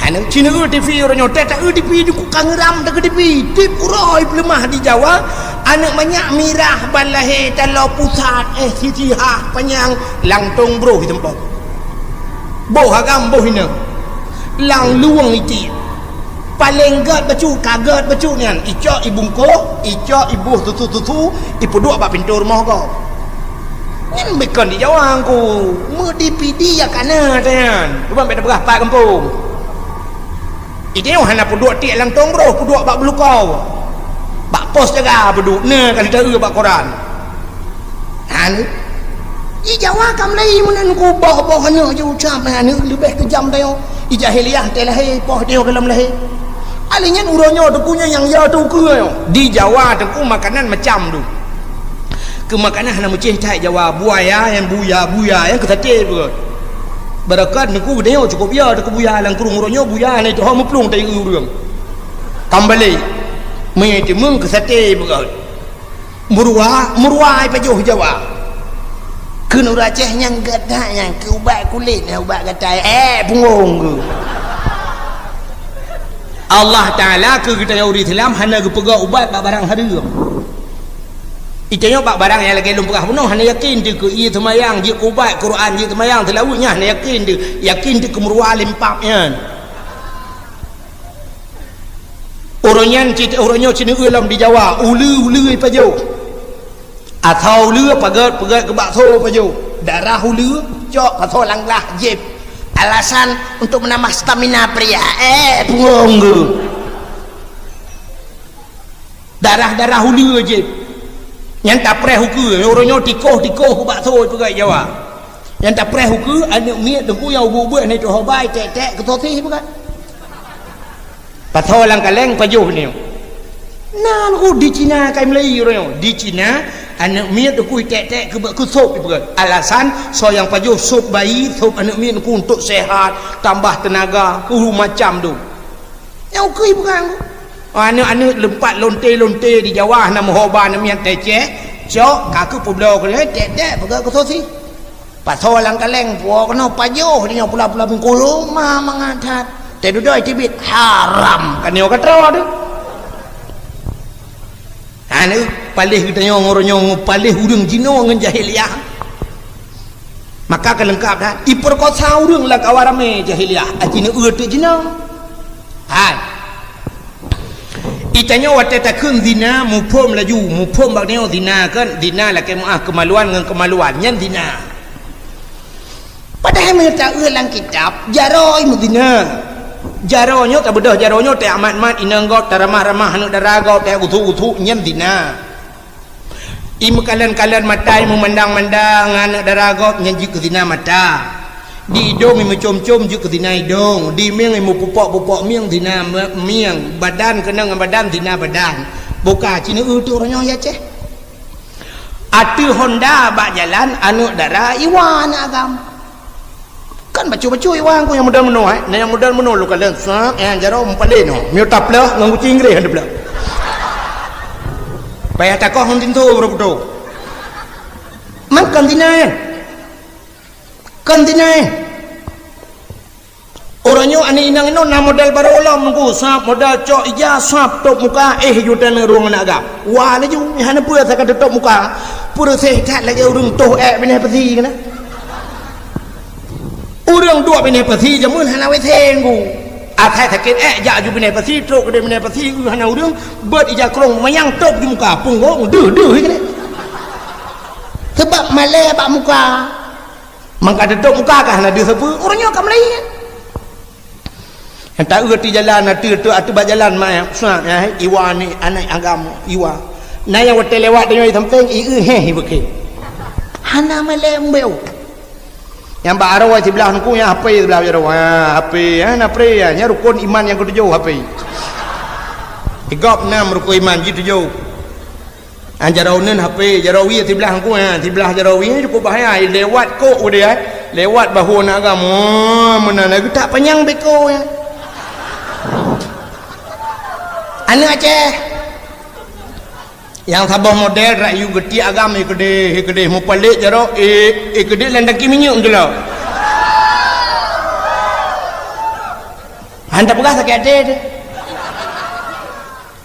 Aneuk ci neu TV uroe nyoe, teuta eu TV di ku ka ngeuram teuka TV. Tiep uroe peuleumah di Jawa, aneuk manyak mirah ban lahé taloe pusat, eh, siti hah panyang langtong broh iteumpok. Boh agam boh inong. Lang luwang itiek. Paleng gét bacut, ka gét bacut nyan, icok ibungkôh, icok iboh susu-susu, ipeuduek bak pintoe rumoh gob. Nyan bukon di Jawa ngku, meudipidi ya kana tanyan. Cuba bèk tapeugah pat gampông. Ide hana peuduek tiek lam tong broh, peuduek bak beulukau. Bak pos jaga peuduek, na kali taeu bak koran. Aneuk. Di Jawa ka mulai meunan ku boh-boh aneuk je ucap, aneuk leubeh keujam tanyoe. Di jahiliyah teuh lahé, poh teuh gohlom lahé. Alèh nyan uroe nyoe teuku nyan nyang ya teuku nyoe. Di Jawa teuku makanan macam tu. Keu makanan hana meucéh that Jawa, buaya, nyang buya, buya, nyang keu saté beureukat. Beureukat teuku geutanyoe cukôp ya teuku buya lam krueng uroe nyoe buya na itu ho meuplueng tai ureueng. Kambalé. Meuitimeueng keu saté beureukat. Meuruwa, meuruwa ipajoh Jawa. Keu ureueng Aceh nyang gata nyang keu ubat kulét, nyang ubat gatai, eh, punggong keu. Allah Taala keu geutanyoe ureueng Islam hana geupeugah ubat bak barang hareuem. Itanyoe bak barang nyang lagèe lôn peugah bunoe hana yakin teuh keu ie seumayang, jeuet keu ubat, Quran, jeuet seumayang, seulaweuet nyan hana yakin teuh. Yakin teuh keu meuruwa lempap nyan. Uroe nyan cit, uroe nyoe ci neu lom di Jawa, uleue-uleue ipajoh. Asoe uleue pagöt-pagöt keu bakso ipajoh. Darah uleue cok pasoe lam glah jieb. Alasan untuk menambah stamina pria. Eh, punggong keu. Darah-darah uleue jieb. Nyan tapreh ukeue, uroe nyoe tikoh-tikoh keu bakso ipeugah Jawa. Nyan tapreh ukeue, aneuk miet teuku nyang ubeuet-ubeuet hana ituho bai, tek-tek keu sosis ipeugah. Pasoe lam kaleng pajoh nyoe. Na ku di Cina kai meulai uroe nyoe. Di Cina, aneuk miet teuku itek-tek keu, keu sop ipeugah. Alasan, soe nyang pajoh sop bayi, sop aneuk miet teuku untuk sehat, tambah tenaga, keu macam tu. Nyang ukui peugah ku. Aneuk-aneuk leumpat lonte-lonte di Jawa hana meuho ba aneuk miet tecek, cok, ka keu peubloe keu tek-tek peugah keu sosis. Pasoe lam kaleng, puwoe keunoe pajoh, di nyoe pula-pula bungkôh, ma mangat that. Teududoe teubiet, haram. Kan nyoe ka troe tu. Ha, ni, Paléh geutanyoe ngon uroe nyoe paléh ureuëng jinoe ngon jahiliyah. Maka ka leungkab that, ipeurkosa ureuëng lam kawan ramé jahiliyah, aci neu-eu teuk jinoe. Hai. Itanyoe watée takheun zina, muphom laju, muphom bak nyoe zina kan, zina lakée meuáh keumaluan ngon keumaluan, nyan zina. Padahai meunyoe ta-eu lam kitab, jaroe meuzina. Jaroe nyoe tabeudôh, jaroe nyoe teuamat-mat inong gob, taramah-ramah aneuëk dara gob, teugusu-gusu, nyan zina. Imeukalon-kalon mata, imeumandang-mandang aneuëk dara gob, nyan jeuet keu zina mata. Di idong imeucom-com jeuet keu zina idong. Di mieng imeupupok-pupok mieng, zina me-, mieng. Badan keunong ngon badan, zina badan. Boh ka ci neu-eu teuk uroe nyoe ya ceh. Ateueh honda bak jalan, aneuëk dara iwa aneuëk agam. Kan bacut-bacut iwa ku nyang model meunoe, eh. Nah, nyang model meunoe lôn kalon, sat, eh, jaroe meupaléh nyoe. Miyueb tapleuh ngon guci Inggréh han tapleuh. Payah takoh ngon tinto baru beutôi. Man kon zina, eh. Kon zina, eh. Uroe nyoe aneuëk inong inoe na model barô lom nunggu, sab model cok ija, sab tôp muka, eh, juta neurueng aneuëk agam. Wa laju, hana peue saka teutôp muka. Peureuseh that lagée ureuëng toh ék binéh peusi keunan. Ureuëng duek binéh peusi jameun hana W C nunggu. Asai sakét ék jak aju binéh peusi, trok keudeh binéh peusi, eu hana ureuëng, beuet ija krông manyang tôp di muka, punggong deuh-deuh keunan. Sabab malée bak muka. Mangka teutôp muka ka hana deuh sapeue, uroe nyoe ka meulayeue. Nyang ta-eu ateueh jalan, ateueh, ateueh, ateueh bak jalan, ma, ya, iwa ni, aneuëk agam, iwa. Na nyang watée lewat tanyoe di sampéng, i-eu héh, i beukée. Hana malée mbeu. Nyang bak aroe siblah nungku, nyang hapé siblah jaroe. Ha, hapé, ha, na pre, ya. Nyan rukon iman nyang keutujôh, hapé. Di gob nam rukon iman, ji tujôh. Ah, jaroe uneuen hapé, jaroe wie siblah nungku, ha, siblah jaroe wie cukôp bahaya, lewat kok udeh, eh. Lewat bahu aneuëk agam, oh, meunan lagée tak panyang beko, ya. Aneuëk Aceh. Nyang saboh model rak yue geutiek agam, eh, keudeh, eh, keudeh meupalék jaroe, eh, eh, keudeh lam tangki minyeuk jeulok. Han tapeugah sakét até teuh.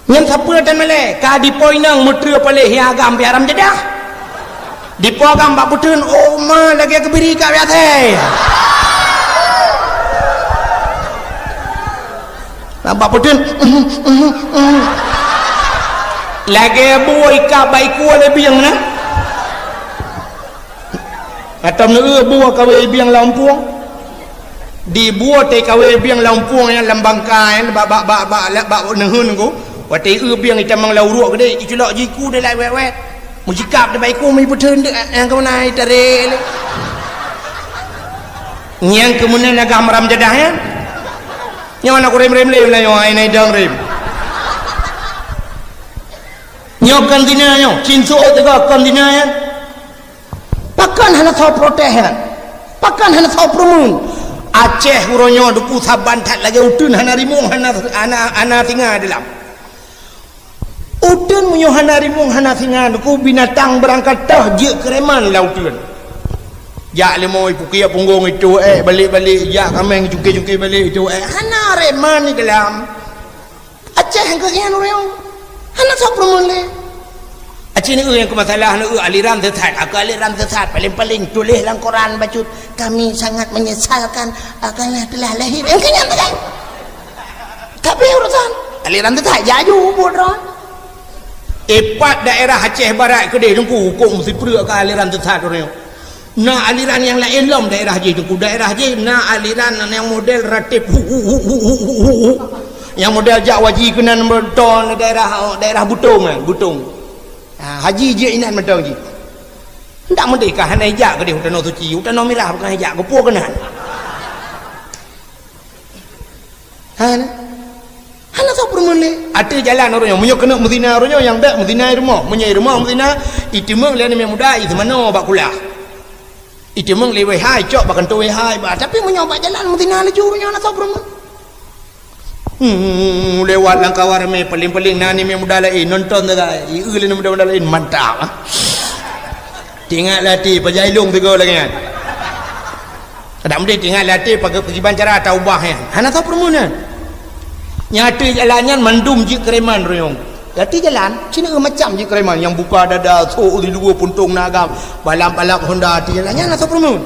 Nyan sapeue tan malée, ka dipo inong meuteue paléh ya agam pih haram jadah. Dipo agam bak peuteun, oh ma lagée keubiri ka biasa. Bak peuteun, lagée bui ka bak iku lé bieng na. Atau neu-eu bue kawé bieng lam pueng. Di bue teuh kawé bieng lam pueng nyan lam bangka nyan bak, bak, bak, bak, bak neuheun ku. Watée eu bieng itamong lam uruek geude, iculok jiku deh lai wet-wet. Meusikap deh bak iku meuipeutreun deh, nyang keumeuna itarek lé. Nyang keumeuna agam haram jadah nyan. Nyoe na kurem-rem lé nyoe ai na idong rem. Nyoe kon zina nyoe, cin suok teuga kon zina nyan. Pakon hana soe protes nyan? Pakon hana soe peureumeun? Aceh uroe nyoe duku saban that lagée uteuen hana rimueng, hana, hana, hana singa dilam. Uteuen meunyoe hana rimueng hana singa duku binatang beurangkat toh jeuet keu reman lam uteuen. Jak leumo ipukiek punggong itu ék balek-balek, jak kaméng cungke-cungke balek itu ék hana reman di dalam. Aceh nyang keuh nyan ureuëng. Hana soe peureumeun lé. Aceh neu-eu nyang keu masalah neu-eu aliran sesat. Aku aliran sesat, paléng-paléng tuléh lam koran bacut, "Kami sangat menyesalkan, ah, karena telah lahir." Nyang keu nyan sagai. Tapi urusan aliran sesat, jaju buet droe. Ipat daerah Aceh Barat keudeh teungku huköm sipreuk ka aliran sesat ureuëng. Na aliran nyang laén lom daerah jih teungku. Daerah jih na aliran nyang model rateb hu, hu, hu. Nyang model jak waji keunan meuton daerah, daerah Butong kan, Butong. Ha, haji jih inan mantong jih. Ndak meudeh ka hana ijak keudeh u Tanoh Suci, u Tanoh Mirah bukan ijak, geupue keunan. Hana. Hana soe peureumeun lé. Ateueh jalan ureuëng nyoe. Meunyoe keuneuk meuzina ureuëng nyoe, nyang bèk meuzina i rumoh. Meunyoe i rumoh meuzina, iteumeung lé aneuk muda, i seumanoe bak kulah. Iteumeung lé W H, icok bak kantô W H, ba. Tapi meunyoe bak jalan meuzina laju ureuëng nyoe, hana soe peureumeun. Hmm, lewat lam kawan ramé, paléng-paléng na aneuk muda laén, nonton sagai. I eu lé aneuk muda-muda laén, mantap, ah. Teuingat lé até, pajan ilong sigoe lagée nyan. Adak meudeh teuingat lé até, page-, pakriban cara taubah nyan. Hana soe peureumeun nyan. Nyang ateueh jalan nyan mandum jeuet keu reman ureuëng. Ati jalan, cina macam jih kereman nyang buka dada, sok di luwa puntong na agam, balap-balap Honda ati jalan, nyan na soe peurumun.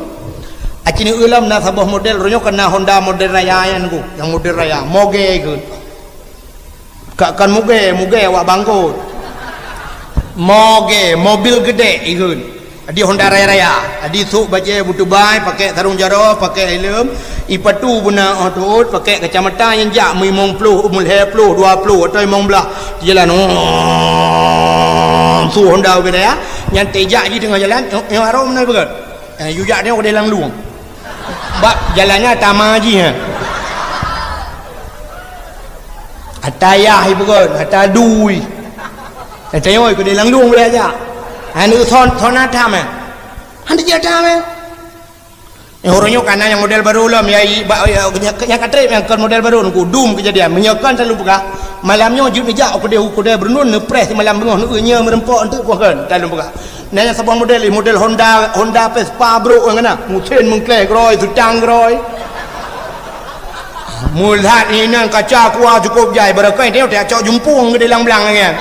Aci ni ulam na saboh model, roh nyoe kana Honda model raya nyan ku, nyang model raya, moge ikheun. Ka kan moge, moge awak bangkot. Moge, mobil gede ikheun. Adi Honda raya-raya, adi sok bajée butubai, pakai sarong jaroe, pakai helm, ipatu beuna oh tuot, pakai kacamata nyang jak meimong ploh, meulhée ploh, dua ploh atau limong blah. Jalan, oh, su Honda gede ya. Nyan tejak ji tengah jalan, nyoe, nyoe arong meunan beugét. Eh, yujak nyoe keudeh lam lueng. Bak jalannya tama ji ha. Ata yah ipeugét, ata dui. Ata yoi keudeh lam lueng boleh aja. Anu son son ata meh. Hana jeuet ata meh. Eh, ureueng nyoe kana nyang model barô lom, ya, i, ba, ya, nya, nya ka trép nyang kon model barô, nungku dum keujadian. Meunyoe kon selalu peugah, malam nyoe jeuet neujak u keudeh, u keudeh beureunon, neupreh simalam beungoh, neueu nyoe meureumpok enteuk poh kon, selalu peugah. Na nyang saboh model, model Honda, Honda Vespa brôk nyang na. Mesin meungkleh groi, seutang groi. Meulat inan kaca kuah cukup jai, barokon tengok tiak cok jumpung keudeh lam blang nyan.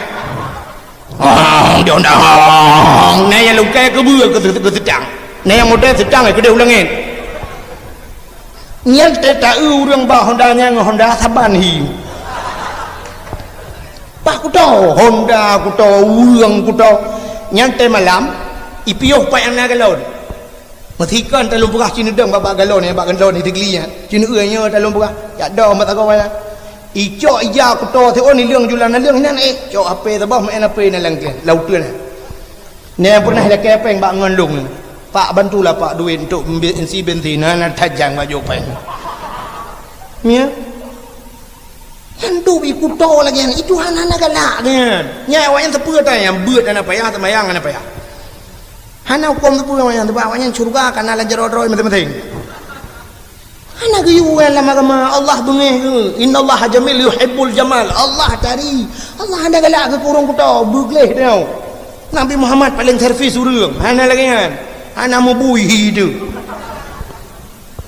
Ong, di Honda, ong. Na nyang lungkai keubeue keu, keu, keu seutang. Na nyang model seutang, eh, keudeh u langét. Nyan teuh taeu ureueng ba Honda nyan ngon Honda saban hi. Pak kuto, Honda kuto, ureueng kuto. Nyan teuh malam, ipiôh pat nyang na galon. Meusikon talôn peugah ci neudong bak, bak galon nyan, bak galon nyan teugeuli nyan. Ci neueu nyoe talôn peugah. Jak dong bak sagoe nyan. Icok ija kuto siôn ileueng julan naleueng inan, eh, cok H P saboh, meu'en H P inan lam, lam uteuen nyan. Nyan pernah lakée péng bak ngon lôn. Pak, bantulah, Pak, duit untuk mbe-, isi bensin, hana tajang bak jok péng. Ya. Nyan dub i kuto lagée nyan, itu hana, hana galak nyan. Nyan awaknyan sapeue ata nyang beuet hana payah, seumayang hana payah. Hana huköm sapeue awaknyan, sabab awaknyan syeuruga ka na lam jaroe droe maséng-maséng. Hana geuyue ureueng lam agama, Allah beungéh geuh. Innallaha jamil yuhibbul jamal. Allah tari. Allah hana galak geuh keu ureueng kuto, beugleh tanyoe. Nabi Muhammad paléng servis ureueng, hana lagée nyan. Hana meubui hi teuh.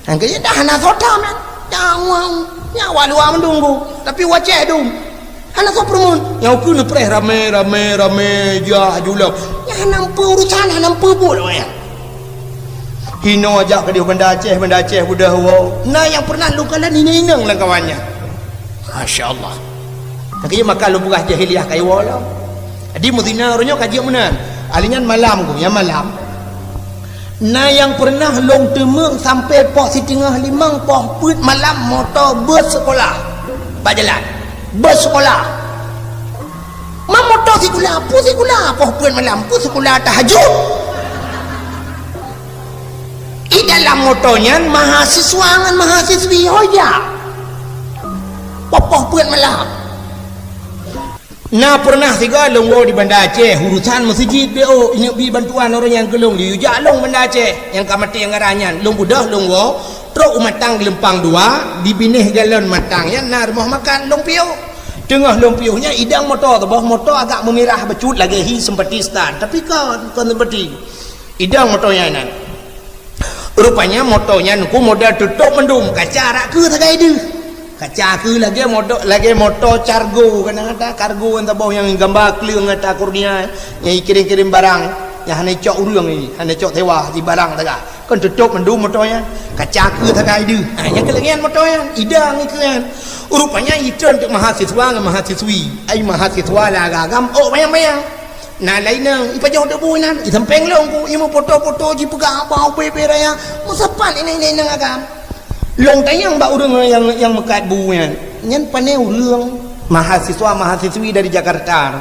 Nyang keu dah hana soe tham nyan. Nyang wang, nyang awak luwa mandum ku. Tapi wacée dum. Hana soe peurumun. Nyang ukeue neupreh ramé, ramé, ramé, jah, julom. Nyang hana meupeue urusan, hana meupeue buet awaknyan. Hinoe jak keudeh Banda Aceh, Banda Aceh beudôh woe. Na nyang pernah lôn kalon inong-inong lam kawan nyan. Masya Allah. Tapi maka lôn peugah jahiliyah ka iwoe lom. Jadi meuzina uroe nyoe ka jeuet meunan. Ahli nyan malam ku, nyang malam. Na nyang pernah lôn teumeung sampoe poh siteungoh limong poh peuet malam moto bus sekolah. Bak jalan. Bus sekolah. Ma moto sikula, peue sikula poh peuet malam, peue sikula tahajud. I dalam moto nyan mahasiswa ngon mahasiswi ho jak. Poh-poh peuet malam. Na pernah sigoe lôn woe di Banda Aceh, urusan meuseujid B O, ingat bi bantuan ureueng nyang keu lôn, liyue jak lôn Banda Aceh, nyang ka maté nyang gara nyan, lôn beudôh lôn woe, trok u Matang Geulumpang Dua, di binéh galon Matang nyan na rumoh makan, lôn piôh. Teungoh lôn piôh nyan, idang moto saboh, moto agak meumirah bacut lagée hi seumpati start, tapi kon, kon seumpati. Idang moto nyan inan. Rupanya moto nyan ku model tutôp mandum, kaca rak keue sagai deuh. Kaca keue lagée moto, lagée moto cargo, kadang-kadang kargo nyang saboh nyang gamba kleueng ata kurnia, nyang ikirém-kirém barang, nyang hana icok ureueng, hana icok sewa, di barang sagai. Kon tutôp mandum moto nyan. Kaca keue sagai deuh. Ha, nyang keulagée nyan moto nyan, idang ikeue nyan. Rupanya itrön teuk mahasiswa ngon mahasiswi. Ai mahasiswa lam agam, oh, bayang-bayang. Na laén inong, ipajoh debu inan, isampéng lôn ku, imeupoto-poto jipeugah haba ubé-ubé raya, meusapat inong-inong agam. Lôn tanyong bak ureueng nyang, nyang meukat bu nyan. Nyan pané ureueng mahasiswa-mahasiswi dari Jakarta.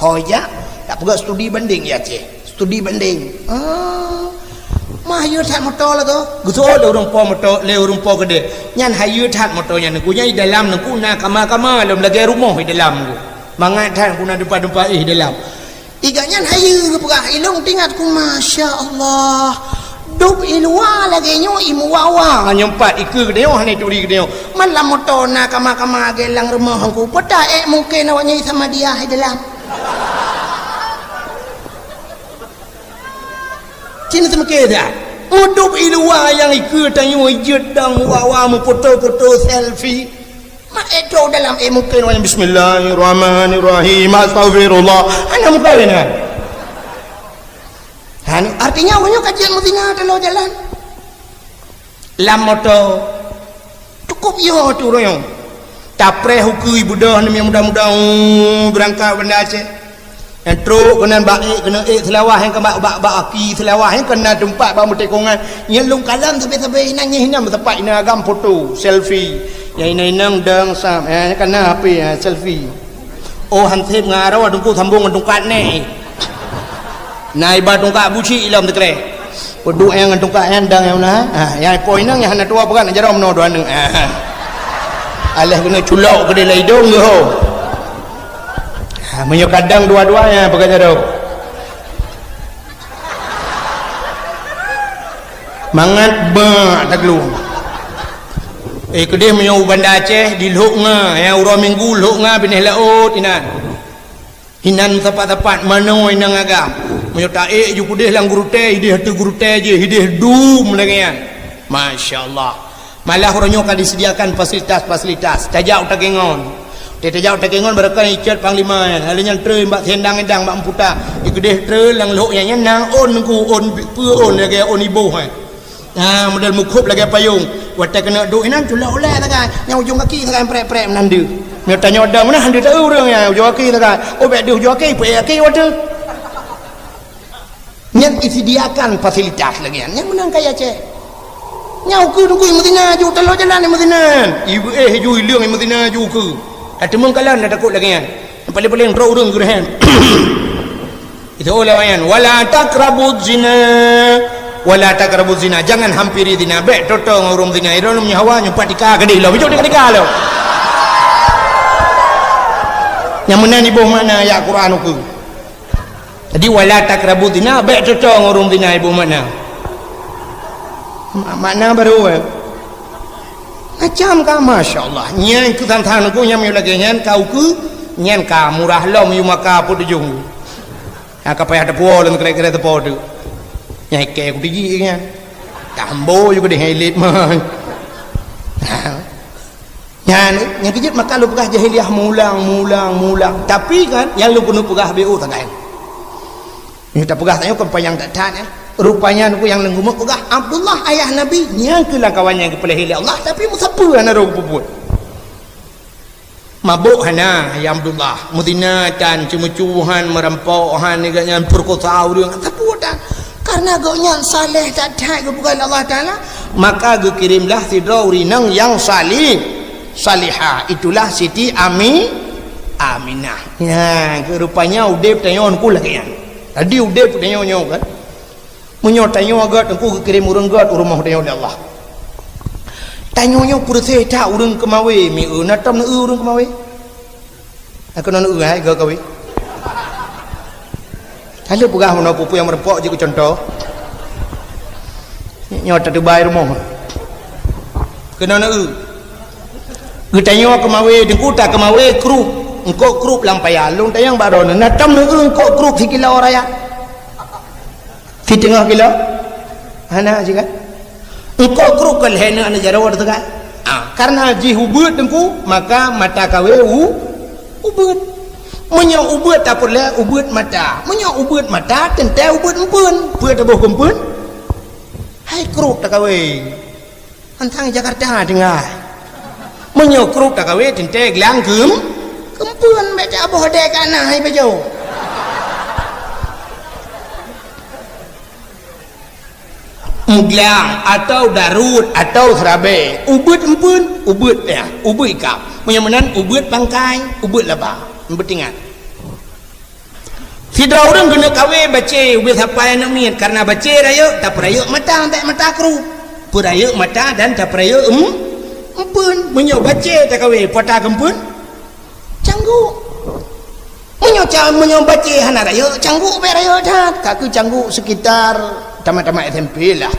Ho jak, tapeugah studi banding di Aceh. Studi banding. Ah, mah hayeue that moto lagoe. Geusoe lé ureueng po moto, lé ureueng po keudeh. Nyan hayeue that moto nyan. Nungku nyan i dalam nungku na kama-kama lom lagée rumoh i dalam nungku. Mangat that ku na dumpa-dumpa éh dalam. Iga nyan hayeue geupeugah, ilong tingat ku, masya Allah. Dub i luwa lagée nyoe i muwa-wa nyoe pat ikeue geutanyoe hana turi geutanyoe. Malam moto na kama-kama lagée lam rumoh ku. Peuta ék mungken awaknyan i Samadiyah i dalam. Cina seumeukée that. Udub i luwa nyang ikeue tanyoe jeuet dang muwa-wa meupoto-poto selfie. Eh, trok dalam, eh, mungkin orang, "Bismillahirrahmanirrahim, astaghfirullah." Hana mungkin, kan? Ha, ni artinya orang nyoe ka jeuet meuzina teuloh jalan. Lam moto. Cukup yo tu orang nyoe. Tapreh ukeue beudôh ni muda-muda, uh, beurangkat Banda Aceh. Nyang trok keunan bak ék, keuneuk ék Seulawah nyang ka bak, bak, bak aki Seulawah nyang keunan teumpat bak meutekongan. Nyang lôn kalon sabe-sabe inong nyang hina meusapat inong agam foto, selfie. Nyang inong-inong dang sam, eh, nyang kana H P, eh, selfie. Oh, hanseb ngon aroe teungku sambong ngon tungkat neh. Na iba tungkat buci lom teukreh. Peuduek nyang ngon tungkat nyan dang nyang na. Ha, nyang po inong nyang hana tuwoe peugah na jaroe meunoe dua aneuk. Ha. Alah keuneuk culok keudeh lam idong geuh. Ha, meunyoe kadang dua-dua nyan peugah jaroe. Mangat bak taklong. Eh, keudeh meunyoe u Banda Aceh, di Lhok Nga, nyang uroe Minggu Lhok Nga binéh laôt inan. Inan sapat-sapat manoe inong agam. Meunyoe taék ju keudeh lam gurutée, ideh ateueh gurutée jih, ideh dum lagée nyan. Masya Allah. Malah uroe nyoe ka disediakan fasilitas-fasilitas. Tajak u Takengon. Tajak u Takengon barokon icot panglima nyan. Lalu nyan treun bak siendang-endang bak meuputa. Di keudeh treun lam lhok nyan, nyan na ôn nungku, ôn peue ôn lagée ôn iboh, eh. Ha, model mukhop lagée payong. Watée keuneuk duek inan culok ulée sagai. Nyang ujong kaki sagai prek-prek meunan deuh. Meunyoe tanyoe dong meunan deuh taeu ureuëng nyan ujong kaki sagai. Oh, bék deuh ujong kaki, peuék kaki watée. Nyan disediakan fasilitas lagée nyan. Nyan meunan kaya Aceh. Nyan ukeue nunggu meuzina ju taloe jalan meuzina. Ibu eh ju ileueng meuzina ju ukeue. Ka teumeung kalon dah takot lagée nyan. Paling-paling droe ureuëng geureuhem. Itu ulama nyan, "Wala taqrabuz zina, wala taqrabuz zina." Jangan hampiri zina. Bék toto ngon ureuëng zina. Irôn nyoe hawa nyoe pat tika keudeh lom. Bijok tika lom. Nyang meunan iboh makna ayat Quran ukeue. Jadi, "Wala taqrabuz zina", bék toto ngon ureuëng zina iboh makna. Ma-, makna baru, eh. Macam ka, masya Allah. Nyan keu than-than ukeue nyang meunyoe lagée nyan ka ukeue, nyan ka murah lom yue maka po tujong. Ha, ka payah teupuwoe lom kira-kira teupo tu. Nyang ikée ku tiji nyan. Tambo ju keudeh ilet man. Ha. Nyan, nyang keujeuet maka lôn peugah jahiliyah mulang, mulang, mulang. Tapi kan, nyang lôn keuneuk peugah B O sagai. Nyoe tapeugah tanyoe kon panyang that-that, eh. Rupanya nunggu nyang lenggumeuk peugah, Abdullah ayah Nabi, nyang keu lam kawan nyang geupeulahé lé Allah, tapi meusapeue hana roh geupeubuet. Mabök hana, ya Abdullah. Meuzina tan, ceumeucue han, meurampok han, nyan peurekosa ureuëng, sapeue tan. Karena gobnyan saleh that-that geupeugah lé Allah Taala, maka geukirémlah sidroe ureuëng inong nyang salih, salihah. Itulah Siti Ami, Aminah. Nyan, keu rupanya udeb tanyoe nungku lagée nyan. Jadi udeb tanyoe nyoe kan. Meunyoe tanyoe gét, Teungku geukirém ureuëng gét u rumoh tanyoe lé Allah. Tanyoe nyoe peureuséh that ureuëng keumawé, mieu na tom neueu ureuëng keumawé? Keunoe neueu hai gét kawé. Hana peugah meunoe peue-peue nyang meureumpok jeuet keu cuntoh. Nyoe tatubai rumoh. Keunoe neueu. Geutanyoe keumawé, Teungku ta keumawé krup, eungkôt krup lam paya. Lôn tanyong bak droeneuh, na tom neueu eungkôt krup sikilo raya? Siteungoh kilo? Hana siga. Eungkôt krup ka lhée nyoe aneuk jaroe teuka. Ah, karena jih ubeuet Teungku, maka mata kawé u-, ubeuet. Meunyoe ubeuet tapeureulée ubeuet mata. Meunyoe ubeuet mata, teuntée ubeuet empeuen. Peue taboh keu empeuen? Hai krup takawé. Antang Jakarta tinggai. Meunyoe krup takawé teuntée glang keum-, keumpeuen bék taboh dée ka na hai beujôh. Meuglang atau daruet atau seurabée, ubeuet empeuen, ubeuet ya, ubeuet ikab. Meunyoe meunan ubeuet pangkai, ubeuet laba. Beutingat. Sidroe ureuëng keuneuk kawé bacé ubé sapai aneuk miet, karena bacé rayeuk tapeurayeuk mata bék mata krup. Peurayeuk mata dan tapeurayeuk em-, empeuen. Meunyoe bacé takawé, peue ta keumpeuen? Cangguk. Meunyoe ca-, meunyoe bacé hana rayeuk, cangguk bék rayeuk that. Ka keuh cangguk sekitar tamat-tamat S M P lah.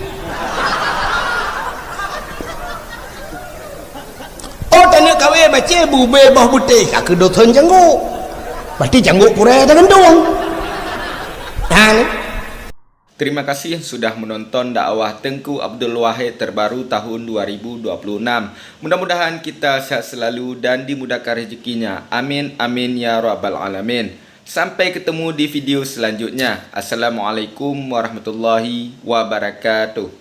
Oh, taneuk kawé bacé beubé boh beutéh, ka keuh dosen cangguk. Berarti cangguk purée tagantung. Nah, ni. Terima kasih sudah menonton dakwah Tengku Abdul Wahid terbaru tahun dua ribu dua puluh enam. Mudah-mudahan kita sehat selalu dan dimudahkan rezekinya. Amin, amin, ya rabbal alamin. Sampai ketemu di video selanjutnya. Assalamualaikum warahmatullahi wabarakatuh.